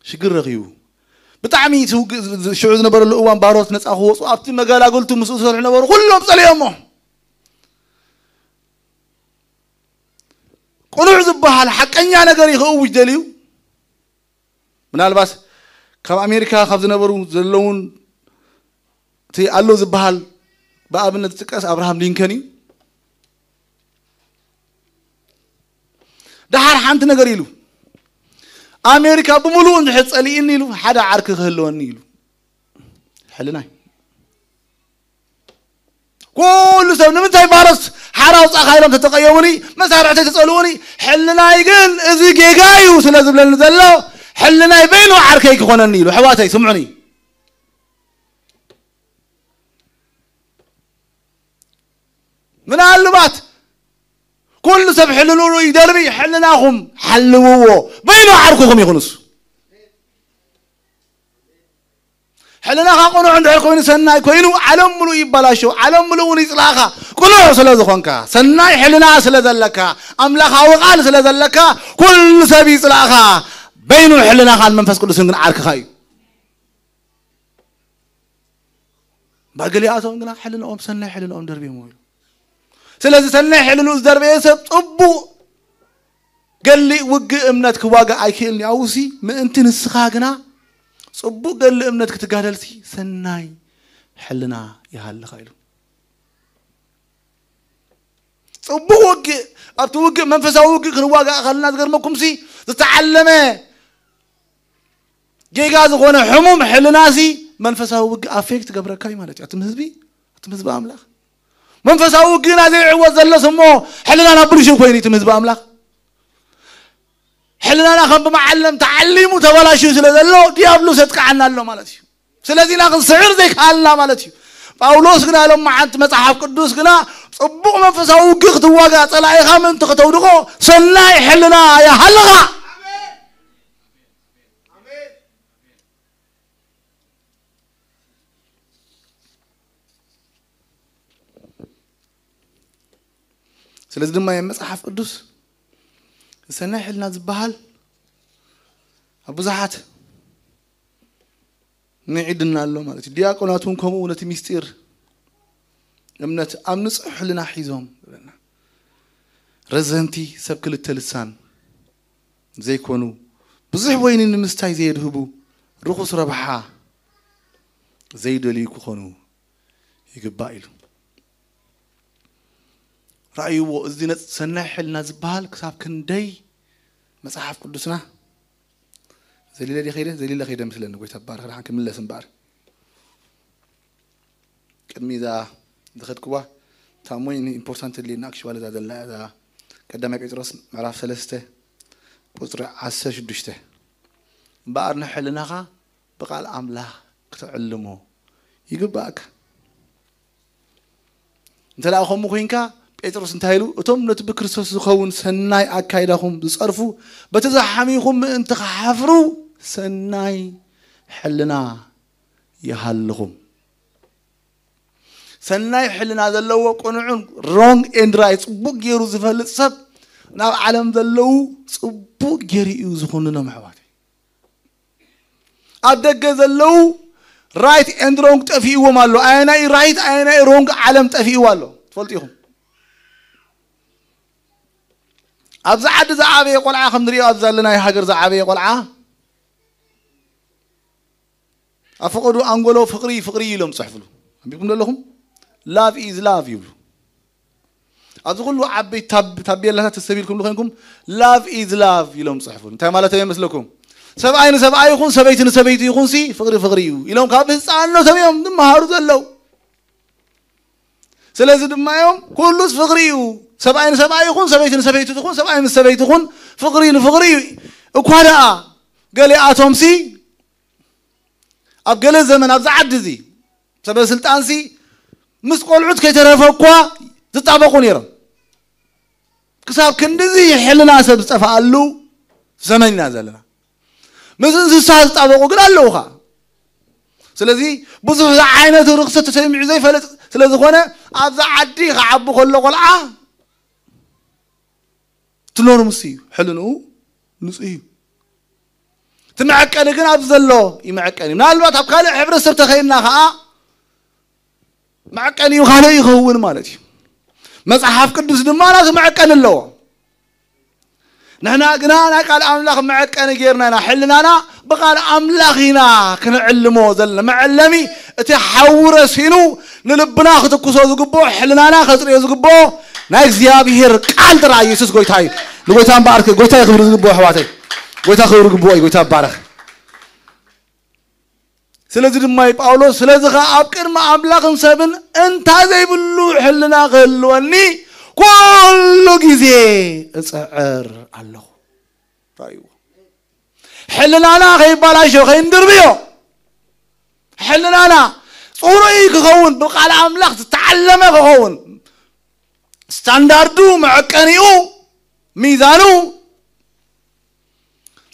ሽግር ረኺቡ። ብጣዕሚ እቲ ውግእ ዝ-፣ ዝ-፣ ሽዑ ዝነበረሉ እዋን ባሮት ነፃ ክወፁ ኣብቲ መገላግልቱ ምስኡ ዝሰርሑ ነበሩ። ኩሎም ፀሊኦሞ። ቅኑዕ ዝበሃል ሓቀኛ ነገር እዩ ክእውጅ ደልዩ። ምናልባት ካብ ኣሜሪካ ካብ ዝነበሩ ዘለውን እቲ ኣሎ ዝበሃል ብኣብነት ዝጥቀስ ኣብርሃም ሊንከን እዩ። ደሓር ሓንቲ ነገር ኢሉ፣ ኣሜሪካ ብምሉኡ እንድሕር ጸሊእኒ ኢሉ፣ ሓደ ዓርኪ ክህልወኒ ኢሉ። ሕልናይ። ኩሉ ሰብ ንምንታይ ባሮት ሓራ ኣውጻእካ ኢሎም ተተቀየሙኒ፣ መሳርሕተይ ተጸልኡኒ፣ ሕልናይ ግን እዚ ጌጋ እዩ ስለ ዝብለኒ ዘሎ፣ ሕልናይ በይኑ ዓርከይ ክኾነኒ ኢሉ። ኣሕዋተይ ስምዑኒ። ምናልባት ኩሉ ሰብ ሕልንኡ ይደርቢ፣ ሕልናኹም ሓልውዎ። በይኑ ዓርክኹም ይኹን እሱ። ሕልናኻ ቅኑዕ እንድሕር ኮይኑ ሰናይ ኮይኑ ዓለም ምሉእ ይበላሾ፣ ዓለም ምሉእ እውን ይጽላእኻ። ቅኑዕ ስለ ዝኾንካ፣ ሰናይ ሕልና ስለ ዘለካ፣ ኣምላኻዊ ቃል ስለ ዘለካ፣ ኩሉ ሰብ ይጽላእኻ። በይኑ ሕልናኻን መንፈስ ቅዱስን ግን ዓርክኻ እዩ። ባገሊኣቶም ግና ሕልንኦም ሰናይ ሕልንኦም ደርብዮም ይብሉ። ስለዚ ሰናይ ሕልንኡ ዝደርበየ ሰብ ጽቡቕ ገሊ ውግእ እምነት ክዋጋእ ኣይክእልን እዩ። ኣውሲ ምእንቲ ንስኻ ግና ጽቡቕ ገሊ እምነት ክትጋደልሲ ሰናይ ሕልና ይሃልኻ ኢሉ። ጽቡቕ ውግእ፣ ኣብቲ ውግእ፣ መንፈሳዊ ውግእ ክንዋጋእ ከለና ዝገርመኩምሲ ዝተዓለመ ጌጋ ዝኾነ ሕሙም ሕልናሲ መንፈሳዊ ውግእ ኣፌክት ትገብረካ እዩ ማለት እዩ። ኣቱም ህዝቢ፣ ኣቱም ህዝቢ ኣምላኽ። መንፈሳዊ ውግእና ዘይዕወት ዘሎስ እሞ ሕልናና ብልሹው ኮይኑ እዩ፣ ኣቱም ህዝቢ ኣምላኽ። ሕልናና ከም ብመዓለም ተዓሊሙ ተበላሽዩ ስለ ዘሎ ዲያብሎስ የጥቅዓና ኣሎ ማለት እዩ። ስለዚ ኢና ክንስዕር ዘይከኣልና ማለት እዩ። ጳውሎስ ግና ሎም መዓንቲ መጽሓፍ ቅዱስ ግና ጽቡቕ መንፈሳዊ ውግእ ክትዋጋ ጸላኢኻ ምእንቲ ከተውድቖ ሰናይ ሕልና ይሃልኻ። ስለዚ ድማ መጽሓፍ ቅዱስ ሰናይ ሕልና ዝበሃል ኣብ ብዙሓት ንዒድና ኣሎ ማለት እዩ። ዲያቆናት እውን ከምኡ ነቲ ሚስጢር እምነት ኣብ ንጹሕ ሕልና ሒዞም ይብለና። ረዘንቲ ሰብ ክልተ ልሳን ዘይኮኑ፣ ብዙሕ ወይኒ ንምስታይ ዘየድህቡ፣ ርኹስ ረብሓ ዘይደልዩ ክኾኑ ይግባእ ኢሉ። ራእይዎ። እዚ ነጽ-፣ ሰናይ ሕልና ዝበሃል ክሳብ ክንደይ መጽሓፍ ቅዱስና ዘሊለ ድየ ከይደ? ዘሊለ ከይደ ምስለኒ። ጎይታ ባርኽ። ደሓን ክምለስ እምበኣር። ቅድሚ እዛ ዝኸድክዋ፣ እታ ሞይ ኢምፖርታንት ሊ ናክሽዋል እዛ ዘላ እዛ ቀዳማይ ጴጥሮስ ምዕራፍ ሰለስተ ቁጽሪ ዓሰርተ ሽዱሽተ። እምበኣር ንሕልናኻ ብቃል ኣምላኽ ክትዕልሞ ይግባእካ። እንተ ደኣ ከምኡ ኮይንካ፣ ጴጥሮስ እንታይ ኢሉ? "እቶም ነቲ ብክርስቶስ ዝኸውን ሰናይ ኣካይዳኹም ዝጸርፉ፣ በቲ ዝሓሚኹም ምእንቲ ክሓፍሩ ሰናይ ሕልና ይሃልኹም።" ሰናይ ሕልና ዘለዎ ቅኑዕን ሮንግ ኤንድ ራይት ጽቡቕ ገይሩ ዝፈልጥ ሰብ ናብ ዓለም ዘለዉ ጽቡቕ ገይሩ እዩ ዝኹንኖም ኣሕዋተይ። ኣብ ደገ ዘለዉ ራይት ኤንድ ሮንግ ጠፊእዎም ኣሎ። ኣየናይ ራይት ኣየናይ ሮንግ ዓለም ጠፊእዎ ኣሎ ትፈልጡ ኢኹም። ኣብዚ ዓዲ ዝዓበየ ቆልዓ ከም ንሪኦ ኣብዚ ዘለናዮ ሃገር ዝዓበየ ቆልዓ ኣብ ፈቐዱ ኣንጎሎ ፍቕሪ ፍቕሪ ኢሎም ጽሕፍሉ። ኣንቢብኩም ዘለኹም? Love is love ይብሉ። ኣብዚ ኩሉ ዓበይቲ ታብ-፣ ታቤላታት ተሰቢልኩም ዝኾንኩም love is love ኢሎም ጽሕፍሉ። እንታይ ማለት እዮም መስለኩም? ሰብኣይ ንሰብኣይ ይኹን ሰበይቲ ንሰበይቲ ይኹን ሲ ፍቕሪ ፍቕሪ እዩ ኢሎም ካብ ህፃንነቶም እዮም ዝመሃሩ ዘለዉ። ስለዚ ድማ እዮም ኩሉስ ፍቕሪ እዩ። ሰብኣይ ንሰብኣይ ይኹን ሰበይቲ ንሰበይቲ ትኹን ሰብኣይ ምስ ሰበይቲ ይኹን ፍቕሪ ንፍቕሪ እዩ። እኳ ደኣ ገሊኣቶም ሲ ኣብ ገለ ዘመን ኣብዚ ዓዲ እዚ ሰበ ስልጣንሲ ምስ ቆልዑት ከይተረፈ እኳ ዝጣበቑ ነይሮም። ክሳብ ክንድዚ ሕልና ሰብ ዝጠፍኣሉ ዘመን ኢና ዘለና። ምስ እንስሳ ዝጣበቑ ግን ኣለዉ ኸዓ። ስለዚ ብዙሕ ዝዓይነቱ ርኽሰት ተሰሚዑ ዘይፈልጥ ስለ ዝኾነ ኣብዛ ዓዲ ክዓቢ ከሎ ቆልዓ እቲ ኖርምስ እዩ፣ ሕልንኡ ንጹህ እዩ። እቲ መዐቀኒ ግን ኣብዚ ዘሎ እዩ መዐቀኒ። ምናልባት ኣብ ካልእ ሕብረተሰብ ተኸይድና ኸዓ መዐቀኒኡ ካልእ ይኸውን ማለት እዩ። መጽሓፍ ቅዱስ ድማ ናቱ መዐቀኒ ኣለዎ። ንሕና ግና ናይ ቃል ኣምላኽ መዐቀኒ ጌርና ኢና። ሕልናና ብቃል ኣምላኽ ኢና ክንዕልሞ ዘለና። መዐለሚ እቲ ሓዊ ረሲኑ ንልብና ክትኩሶ ዝግብኦ፣ ሕልናና ከጽርዮ ዝግብኦ ናይ እግዚኣብሔር ቃል ጥራይ። ኢየሱስ ጎይታ እዩ። ንጎይታ እምበኣር ጎይታ ክብሪ ዝግብኦ ኣሕዋተይ። ጎይታ ክብሪ ዝግብኦ እዩ። ጎይታ ይባረኽ። ስለዚ ድማ እዩ ጳውሎስ፣ "ስለዚ ኸዓ ኣብ ቅድሚ ኣምላኽን ሰብን እንታ ዘይብሉ ሕልና ክህልወኒ ኩሉ ግዜ እጽዕር ኣለኹ።" ራእይዎ። ሕልናና ከይባላሾ፣ ከይንድርብዮ። ሕልናና ጽሩይ ክኸውን፣ ብቃል ኣምላኽ ዝተዓለመ ክኸውን። ስታንዳርዱ፣ መዐቀኒኡ፣ ሚዛኑ።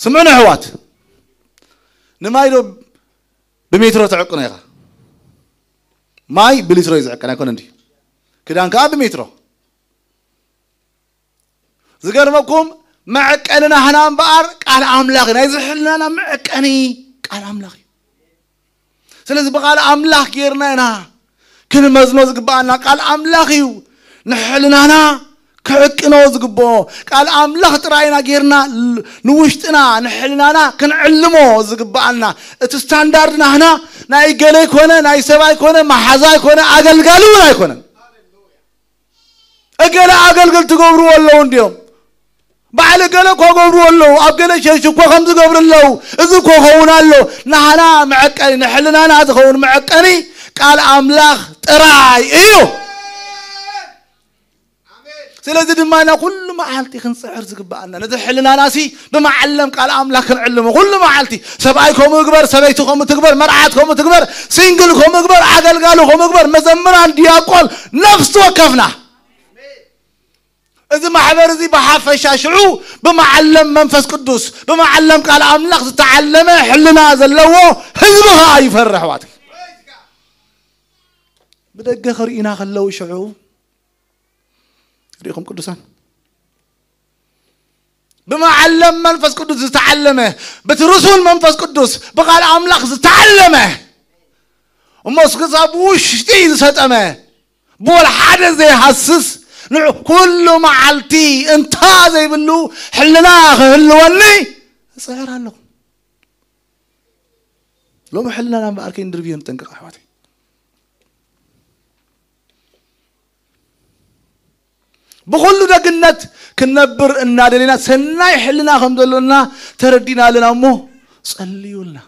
ስምዑኒ ኣሕዋት፣ ንማይ ዶ ብሜትሮ ተዕቅኖ ኢኻ? ማይ ብሊትሮ እዩ ዝዕቀን ኣይኮነ እንዲ? ክዳን ከኣ ብሜትሮ። ዝገርመኩም መዐቀኒ ናህና እምበኣር ቃል ኣምላኽ እዩ። ናይ ዝሕልናና መዐቀኒ ቃል ኣምላኽ እዩ። ስለዚ ብቃል ኣምላኽ ጌርና ኢና ክንመዝኖ ዝግብኣና። ቃል ኣምላኽ እዩ ንሕልናና ክዕቅኖ ዝግብኦ። ቃል ኣምላኽ ጥራይ ኢና ጌርና ል-፣ ንውሽጥና ንሕልናና ክንዕልሞ ዝግብኣና። እቲ ስታንዳርድ ናህና ናይ ገለ ኣይኮነ፣ ናይ ሰብ ኣይኮነ፣ መሓዛ ኣይኮነ፣ ኣገልጋሊ እውን ኣይኮነን። እገለ ኣገልግል ትገብርዎ ኣለዉ እንድዮም። ባዕሊ ገለ እኳ ገብርዎ ኣለዉ። ኣብ ገለ ቸርች እኳ ከም ዝገብሩ ኣለዉ። እዚ እኮ ኸውን ኣሎ። ናህና መዐቀኒ፣ ንሕልናና ዝኸውን መዐቀኒ ቃል ኣምላኽ ጥራይ እዩ። ስለዚ ድማ ኢና ኩሉ መዓልቲ ክንጽዕር ዝግብኣና። ነዚ ሕልናና ሲ ብመዓለም ቃል ኣምላኽ ክንዕልሞ። ኩሉ መዓልቲ ሰብኣይ ከምኡ ግበር፣ ሰበይቲ ከምኡ ትግበር፣ መርዓት ከምኡ ትግበር፣ ሲንግል ከምኡ ግበር፣ ኣገልጋሊ ከምኡ ግበር፣ መዘምራን፣ ዲያቆን፣ ነፍሲ ወከፍና። እዚ ማሕበር እዚ ብሓፈሻ ሽዑ ብመዓለም መንፈስ ቅዱስ፣ ብመዓለም ቃል ኣምላኽ ዝተዓለመ ሕልና ዘለዎ ህዝቢ ኸኣ ይፈሪ፣ ኣሕዋት። ብደገ ከርእዩና ከለዉ ሽዑ ርኢኹም ቅዱሳን፣ ብመዓለም መንፈስ ቅዱስ ዝተዓለመ፣ በቲ ርሱን መንፈስ ቅዱስ ብቃል ኣምላኽ ዝተዓለመ፣ እሞስ ክሳብ ውሽጢ ዝሰጠመ፣ ብወላ ሓደ ዘይሃስስ፣ ንዑ ኩሉ መዓልቲ እንታ ዘይብሉ ሕልና ክህልወኒ እጽዕር ኣለኹ። ሎሚ ሕልናና እምበኣር ከይንድርብዮ ንጠንቀቕ ኣሕዋተይ። ብኹሉ ደግነት ክንነብር እናደለና ሰናይ ሕልና ከም ዘሎና ተረዲና ኣለና እሞ ጸልዩልና።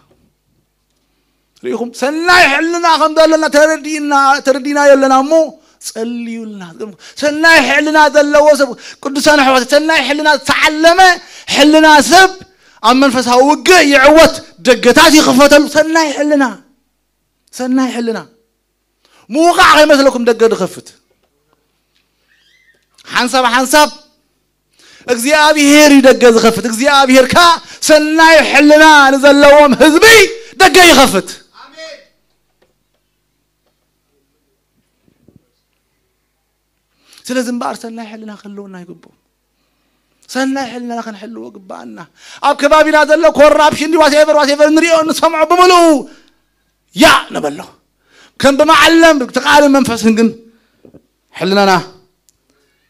ርኢኹም፣ ሰናይ ሕልና ከም ዘሎና ተረዲና ተረዲና የለና እሞ ጸልዩልና። ሰናይ ሕልና ዘለዎ ሰብ፣ ቅዱሳን ኣሕዋት፣ ሰናይ ሕልና ዝተዓለመ ሕልና ሰብ ኣብ መንፈሳዊ ውግእ ይዕወት፣ ደገታት ይኽፈተሉ። ሰናይ ሕልና፣ ሰናይ ሕልና ምውቃዕ ከይመስለኩም ደገ ዝኸፍት። ሓንሳብ ሓንሳብ እግዚኣብሔር እዩ ደገ ዝኸፍት። እግዚኣብሔር ከኣ ሰናይ ሕልና ንዘለዎም ህዝቢ ደገ ይኸፍት። ስለዚ እምበኣር ሰናይ ሕልና ክህልወና ይግብኦ። ሰናይ ሕልና ክንሕልዎ ግባኣና። ኣብ ከባቢና ዘሎ ኮራፕሽን፣ ዋቴቨር ዋቴቨር፣ ንሪኦ ንሰምዖ ብምልኡ ያ ንበሎ። ከም ብመዓለም ብትቃልን መንፈስን ግን ሕልናና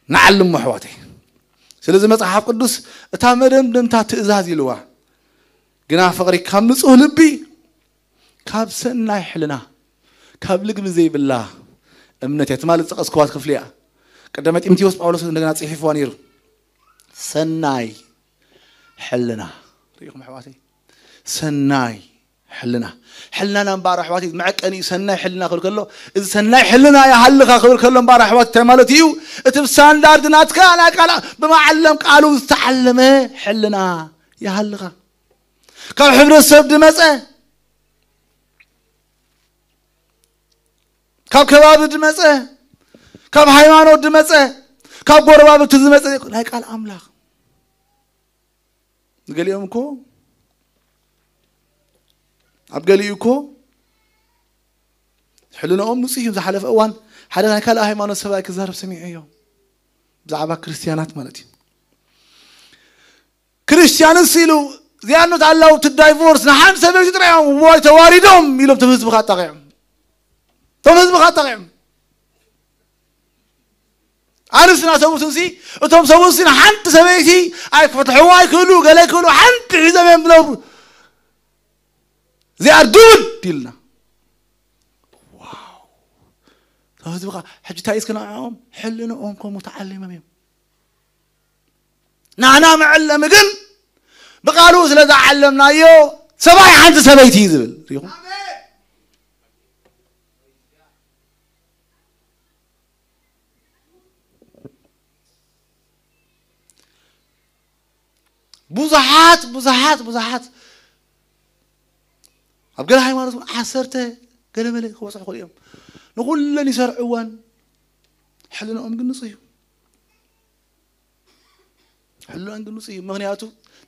ንዓልም ኣሕዋተይ። ስለዚ መጽሓፍ ቅዱስ እታ መደምደምታ ትእዛዝ ኢልዋ፣ ግና ፍቕሪ ካብ ንጹህ ልቢ፣ ካብ ሰናይ ሕልና፣ ካብ ልግሚ ዘይብላ እምነት እያ። ትማሊ ዝጠቐስክዋ ክፍሊ እያ። ቀዳማይ ጢሞቴዎስ ጳውሎስ እንደገና ጽሒፍዋ ነይሩ። ሰናይ ሕልና፣ ርኢኹም ኣሕዋተይ፣ ሰናይ ሕልና። ሕልናና እምበኣር ኣሕዋት መዐቀኒ እዩ። ሰናይ ሕልና ክብል ከሎ፣ እዚ ሰናይ ሕልና ይሃልኻ ክብል ከሎ እምበኣር ኣሕዋት እንታይ ማለት እዩ? እቲ ብስታንዳርድ ናትካ ናይ ቃል ብመዓለም ቃሉ ዝተዓለመ ሕልና ይሃልኻ። ካብ ሕብረተሰብ ድመጸ፣ ካብ ከባቢ ድመጸ፣ ካብ ሃይማኖት ድመጸ፣ ካብ ጎረባብቲ ዝመጸ ናይ ቃል ኣምላኽ። ንገሊኦም እኮ ኣብ ገሊኡ እኮ ሕልንኦም ንጹህ እዩ። ዝሓለፈ እዋን ሓደ ናይ ካልእ ሃይማኖት ሰብኣይ ክዛረብ ሰሚዐዮ፣ ብዛዕባ ክርስትያናት ማለት እዩ። ክርስትያንስ ኢሉ ዚኣኖት ኣላው ቱ ዳይቮርስ ንሓንቲ ሰበይቲ ጥራይ እዮም ዋይ ተዋሪዶም ኢሎም ቶም ህዝቢ ኣጣቂዖም፣ ቶም ህዝቢ ኣጣቂዖም። ኣንስና ሰብኡትንሲ፣ እቶም ሰብኡትሲ ንሓንቲ ሰበይቲ ኣይክፈትሕዋ ኣይክእሉ፣ ገለ ኣይክእሉ፣ ሓንቲ ሒዞም እዮም ዝነብሩ። እዚኣ ዱድ ኢልና። ዋው። እቶም ህዝቢ ኸዓ ሕጂ እንታይ እስኪ ንዕኦም? ሕልንኦም ከምኡ ተዓሊሞም እዮም። ናና መዐለሚ ግን ብቃሉ ስለ ዝዓለምናዮ ሰብኣይ ሓንቲ ሰበይቲ እዩ ዝብል። ሪኹም? ብዙሓት፣ ብዙሓት፣ ብዙሓት ኣብ ገለ ሃይማኖት እውን ዓሰርተ ገለ መለ ክበጽሑ ይኽእሉ እዮም። ንኹለን ይሰርዕወን፣ ሕልንኦም ግን ንጹህ እዩ። ሕልንኦም ግን ንጹህ እዩ። ምኽንያቱ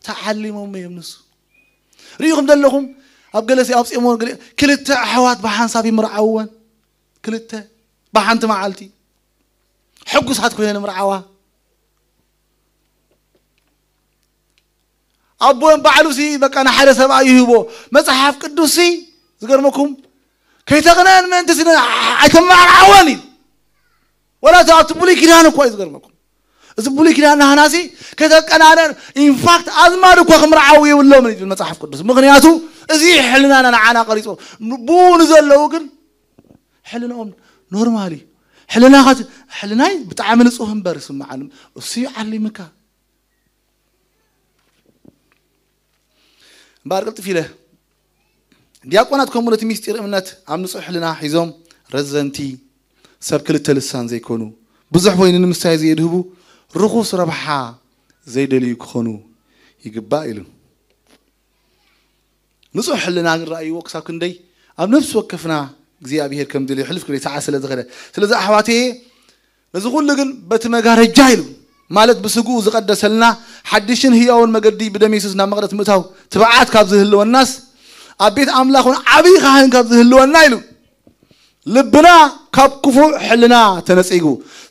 ተዓሊሞም እዮም ንሱ። ርኢኹም ዘለኹም ኣብ ገለ ሲ-፣ ኣብ ጼሞ ገለ ክልተ ኣሕዋት ብሓንሳብ ይምርዓውወን። ክልተ ብሓንቲ መዓልቲ ሕጉሳት ኮይነን ምርዓዋ። ኣቦን ባዕሉ ሲ በቃ ንሓደ ሰብኣይ ይህቦ። መጽሓፍ ቅዱስ ሲ ዝገርመኩም ከይተቕነአን ምእንቲ ሲ ኣይተመርዓወን እዩ። ወላ እቲ ኣብቲ ብሉይ ኪዳን እኳ እዩ ዝገርመኩም። እዚ ብሉይ ኪዳን ናህና ሲ ከተቀናነን ኢንፋክት ኣዝማድ እኳ ክምርዓው የብሎም እዩ መጽሓፍ ቅዱስ። ምኽንያቱ እዚ ሕልናና ንዓና ቀሪጾ ብኡ ንዘለዉ ግን ሕልንኦም ኖርማል እዩ። ሕልናኻ ት-፣ ሕልናይ ብጣዕሚ ንጹህ እምበር ስምዓኒ እሱ ይዓሊምካ። እምበኣር ቅልጥፍ ኢለ ዲያቆናት ከምኡ ነቲ ምስጢር እምነት ኣብ ንጹህ ሕልና ሒዞም ረዘንቲ ሰብ ክልተ ልሳን ዘይኮኑ ብዙሕ ወይኒ ንምስታይ ዘየድህቡ ርኹስ ረብሓ ዘይደልዩ ክኾኑ ይግባእ ኢሉ። ንጹሕ ሕልና ግን ረኣይዎ ክሳብ ክንደይ ኣብ ነፍሲ ወከፍና እግዚኣብሔር ከም ድልዩ ሕልፍ ክብል ሰዓት ስለ ዝኸደ። ስለዚ ኣሕዋተየ ነዚ ኩሉ ግን በቲ መጋረጃ ኢሉ ማለት ብስግኡ ዝቐደሰልና ሓድሽን ህያውን መገዲ ብደም የሱስ ናብ መቕደስ ምእታው ትብዓት ካብ ዝህልወናስ ኣብ ቤት ኣምላኽ እውን ዓብዪ ካህን ካብ ዝህልወና ኢሉ። ልብና ካብ ክፉእ ሕልና ተነጺጉ፣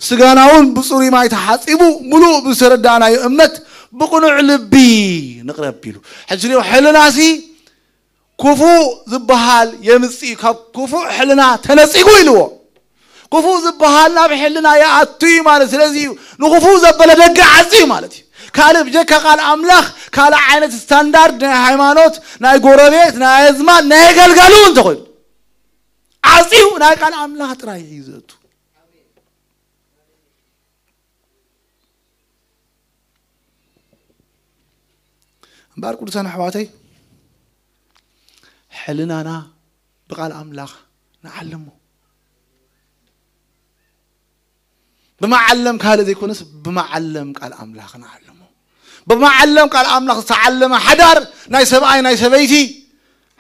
ስጋና እውን ብጽሩይ ማይ ተሓጺቡ፣ ምሉእ ብዝተረዳእናዮ እምነት ብቕኑዕ ልቢ ንቕረብ ኢሉ። ሕጂ ንዮ ሕልናሲ ክፉእ ዝበሃል የምጽእ እዩ። ካብ ክፉእ ሕልና ተነጺጉ ኢልዎ። ክፉእ ዝበሃል ናብ ሕልና ይኣቱ እዩ ማለት ስለዚ እዩ። ንክፉእ ዘበለ ደገ ዓጽዩ ማለት እዩ። ካልእ ብጀካ ቃል ኣምላኽ ካልእ ዓይነት ስታንዳርድ ናይ ሃይማኖት፣ ናይ ጎረቤት፣ ናይ ኣዝማድ፣ ናይ ኣገልጋሉ እንተኾይኑ ዓጽዩ ናይ ቃል ኣምላኽ ጥራይ እዩ ዘእቱ። እምበኣር ቅዱሳን ኣሕዋተይ፣ ሕልናና ብቓል ኣምላኽ ንዓለሞ። ብመዓለም ካልእ ዘይኮነስ፣ ብመዓለም ቃል ኣምላኽ ንዓለሞ። ብመዓለም ቃል ኣምላኽ ዝተዓለመ ሓዳር ናይ ሰብኣይ ናይ ሰበይቲ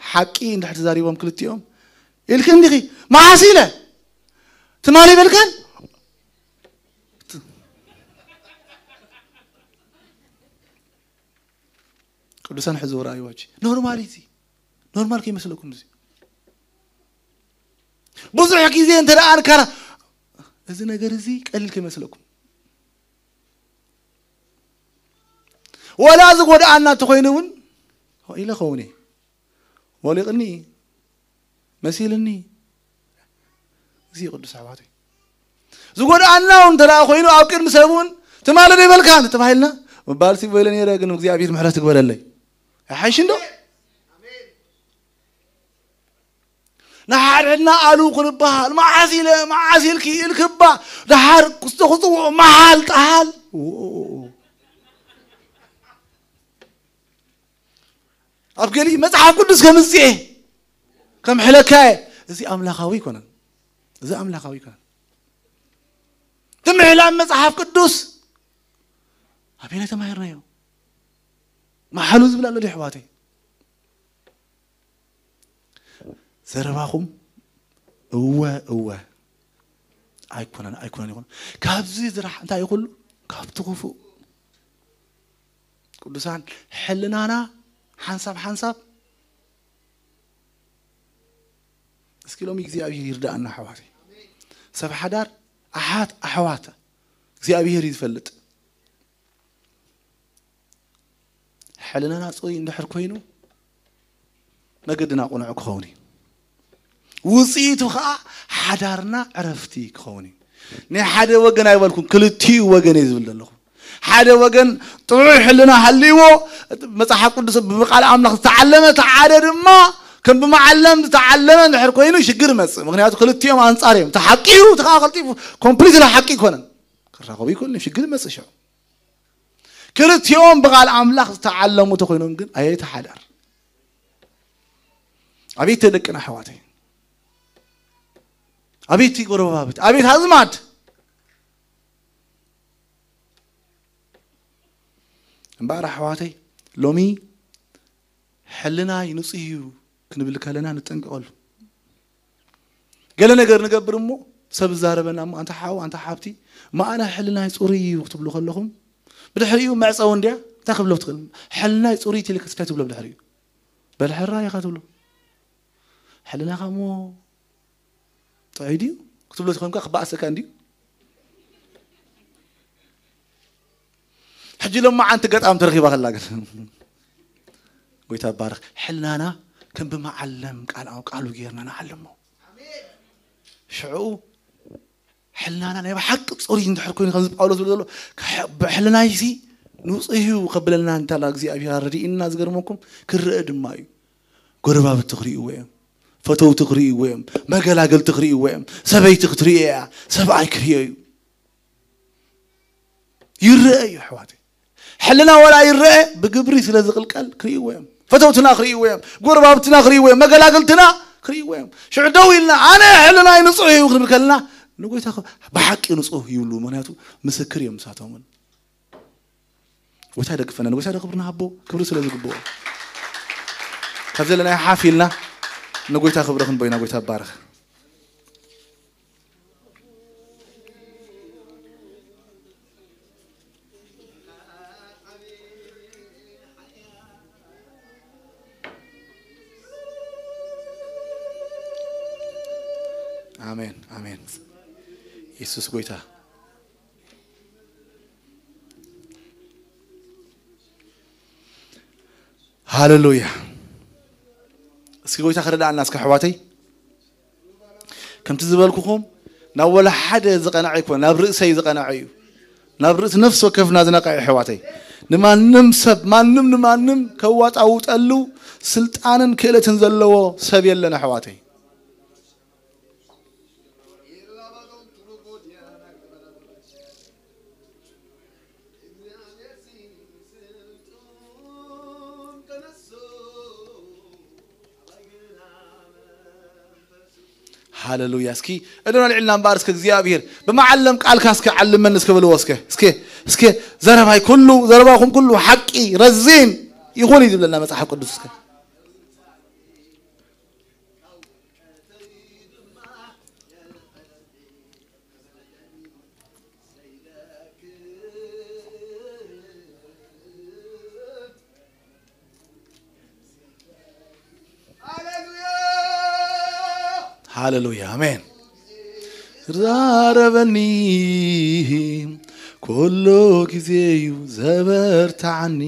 ሓቂ እንድሕር ተዛሪቦም ክልቲኦም፣ ኢልክን ዲኺ? መዓስ ኢለ? ትማሊ በልካን? ቅዱሳን ሕዝቡ ራእይዋ። ኖርማል እዚ፣ ኖርማል ከይመስለኩም እዚ። ብዙሕ ግዜ እንተ ደኣ ንካራ፣ እዚ ነገር እዚ ቀሊል ከይመስለኩም። ወላ ዝጎድኣና እንተኾይኑ እውን፣ ኢለ ኸውን እየ። ወሊቕኒ፣ መሲልኒ። እዚ እዩ ቅዱስ ኣሕዋተይ። ዝጎድኣና እውን እንተ ደኣ ኮይኑ፣ ኣብ ቅድሚ ሰብ እውን፣ ትማሊ ዶ ይበልካ እንተ ተባሂልና፣ ምባልሲ በይለ ነይረ፣ ግን እግዚኣብሔር ምሕረት ይግበረለይ። ኣይሓይሽ እንዶ? ንሓድሕድና ኣሉ ክንበሃል፣ መዓስ ኢለ፣ መዓስ ኢልኪ ኢልክባ፣ ደሓር ክስቶ ክጽውዑ፣ መሓል ጠሓል። ኣብ ገሊ መጽሓፍ ቅዱስ ከምጽኤ፣ ከም ሕለካየ፣ እዚ ኣምላኻዊ ኣይኮነን። እዚ ኣምላኻዊ ኣይኮነን። ትምሕላን መጽሓፍ ቅዱስ ኣበይና ተማሂርናዮ? መሓሉ ዝብል ኣሎ ዶ ኣሕዋተይ? ዘረባኹም እወ፣ እወ። ኣይኮነን፣ ኣይኮነን ይኹን። ካብዚ ዝራሕ እንታይ ይኹሉ? ካብቲ ክፉእ። ቅዱሳን፣ ሕልናና ሓንሳብ ሓንሳብ፣ እስኪ ሎሚ እግዚኣብሔር ይርዳእና ኣሕዋተይ። ሰብ ሓዳር፣ ኣሓት ኣሕዋት፣ እግዚኣብሔር እዩ ዝፈልጥ። ሕልናና ጽሩይ እንድሕር ኮይኑ፣ መገድና ቅኑዕ ክኸውን እዩ። ውጽኢቱ ኸኣ ሓዳርና ዕረፍቲ ክኸውን እዩ። ናይ ሓደ ወገን ኣይበልኩን፣ ክልቲኡ ወገን እየ ዝብል ዘለኹ። ሓደ ወገን ጥዑይ ሕልና ሃልይዎ፣ መጽሓፍ ቅዱስ ብቃል ኣምላኽ ዝተዓለመ፣ እቲ ሓደ ድማ ከም ብመዓለም ዝተዓለመ እንድሕር ኮይኑ ሽግር ይመጽእ። ምኽንያቱ ክልቲኦም ኣንጻር እዮም። እቲ ሓቂ እዩ፣ እቲ ኸኣ ቀልጢፉ ኮምፕሊትሊ ሓቂ ኣይኮነን። ክራኸቡ ይኽእሉ እዮም፣ ሽግር ይመጽእ ሽዑ። ክልቲኦም ብቃል ኣምላኽ ዝተዓለሙ ተኾይኖም ግን ኣየት ሓዳር። ኣቤት ደቅና ኣሕዋተይ። ኣቤት ጎረባብቲ፣ ኣቤት ኣዝማድ። እምበኣር ኣሕዋተይ፣ ሎሚ ሕልናይ ንጹህ እዩ ክንብል ከለና ንጠንቀቐሉ። ገለ ነገር ንገብር እሞ ሰብ ዝዛረበና እሞ፣ ኣንታ ሓው፣ ኣንታ ሓብቲ፣ ማእና ሕልናይ ጽሩይ እዩ ክትብሉ ከለኹም፣ ብድሕሪኡ መዕጸዊ እንድያ እንታይ ክብሎ ትኽእል? ሕልናይ ጽሩይ ትልክስ እንታይ ትብሎ ብድሕሪኡ? በል ሕራይ ኢኻ ትብሎ። ሕልናኻ እሞ ጥዑይ ድዩ? ክትብሎ ትኾንካ ክበኣሰካ እንድዩ። ሕጂ ሎማዓንቲ ገጣም ተረኺባ ከላ ግን፣ ጎይታ ባረኽ። ሕልናና ከም ብመዓለም ቃል፣ ቃሉ ጌርና ንዓለሞ። ሽዑ ሕልናና ናይ ብሓቂ ጽሩይ እንድሕር ኮይኑ፣ ከምዚ ጳውሎስ ዝብሎ ዘሎ፣ ከሕ-፣ ብሕልናይሲ ንጹህ እዩ ከብለና እንተላ እግዚኣብሔር ኣረዲእና፣ ዝገርመኩም ክረአ ድማ እዩ። ጎረባብቲ ክርእይዎ እዮም። ፈተውቲ ክርእይዎ እዮም። መገላገልቲ ክርእይዎ እዮም። ሰበይቲ ክትርእዮ እያ። ሰብኣይ ክርእዮ እዩ። ይረአ እዩ ኣሕዋተይ። ሕልና ወላ ይረአ፣ ብግብሪ ስለ ዝቕልቀል ክርእይዎ እዮም። ፈተውትና ክርእይዎ እዮም። ጎረባብትና ክርእይዎ እዮም። መገላገልትና ክርእይዎ እዮም። ሽዑ ደው ኢልና፣ ኣነ ሕልናይ ንጹህ እዩ ክንብል ከለና፣ ንጎይታ ኸ-፣ ብሓቂ ንጹህ ይብሉ። ምኽንያቱ ምስክር እዮም ንሳቶም እውን። ጎይታ ይደግፈና፣ ንጎይታ ዶ ክብሪ ንሃቦ፣ ክብሪ ስለ ዝግብኦ። ካብ ዘለናዮ ሓፍ ኢልና ንጎይታ ክብሪ ክንቦ ኢና። ጎይታ ይባረኽ። ኣሜን፣ ኣሜን። የሱስ ጎይታ። ሃሌሉያ። እስኪ ጎይታ ክረዳእና እስከ ኣሕዋተይ። ከምቲ ዝበልኩኹም ናብ ወላ ሓደ ዝቐንዐ ኣይኮነ፣ ናብ ርእሰይ ዝቐንዐ እዩ። ናብ ርእሲ ነፍሲ ወከፍና ዝነቐዐ ኣሕዋተይ። ንማንም ሰብ፣ ማንም ንማንም ከዋጣውጠሉ ስልጣንን ክእለትን ዘለዎ ሰብ የለን ኣሕዋተይ። ሃሌሉያ። እስኪ እዶ ኣልዒልና እምበኣር እስከ እግዚኣብሔር ብመዓለም ቃልካ እስከ ዓልመኒ እስከ በልዎ እስከ። እስከ እስከ ዘረባይ ኩሉ ዘረባኹም ኩሉ ሓቂ ረዚን ይኹን እዩ ዝብለና መጽሓፍ ቅዱስ እስከ። ሃሌሉያ ኣሜን። ዛረበኒ ኩሉ ግዜ እዩ ዘበርትዓኒ፣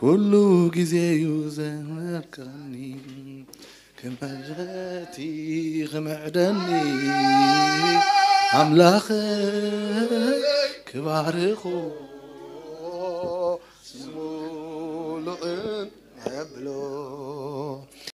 ኩሉ ግዜ እዩ ዘመክረኒ። ክመረቲ ክምዕደኒ ኣምላኽ ክባርኹ ስሙ ልዑል የብሎ።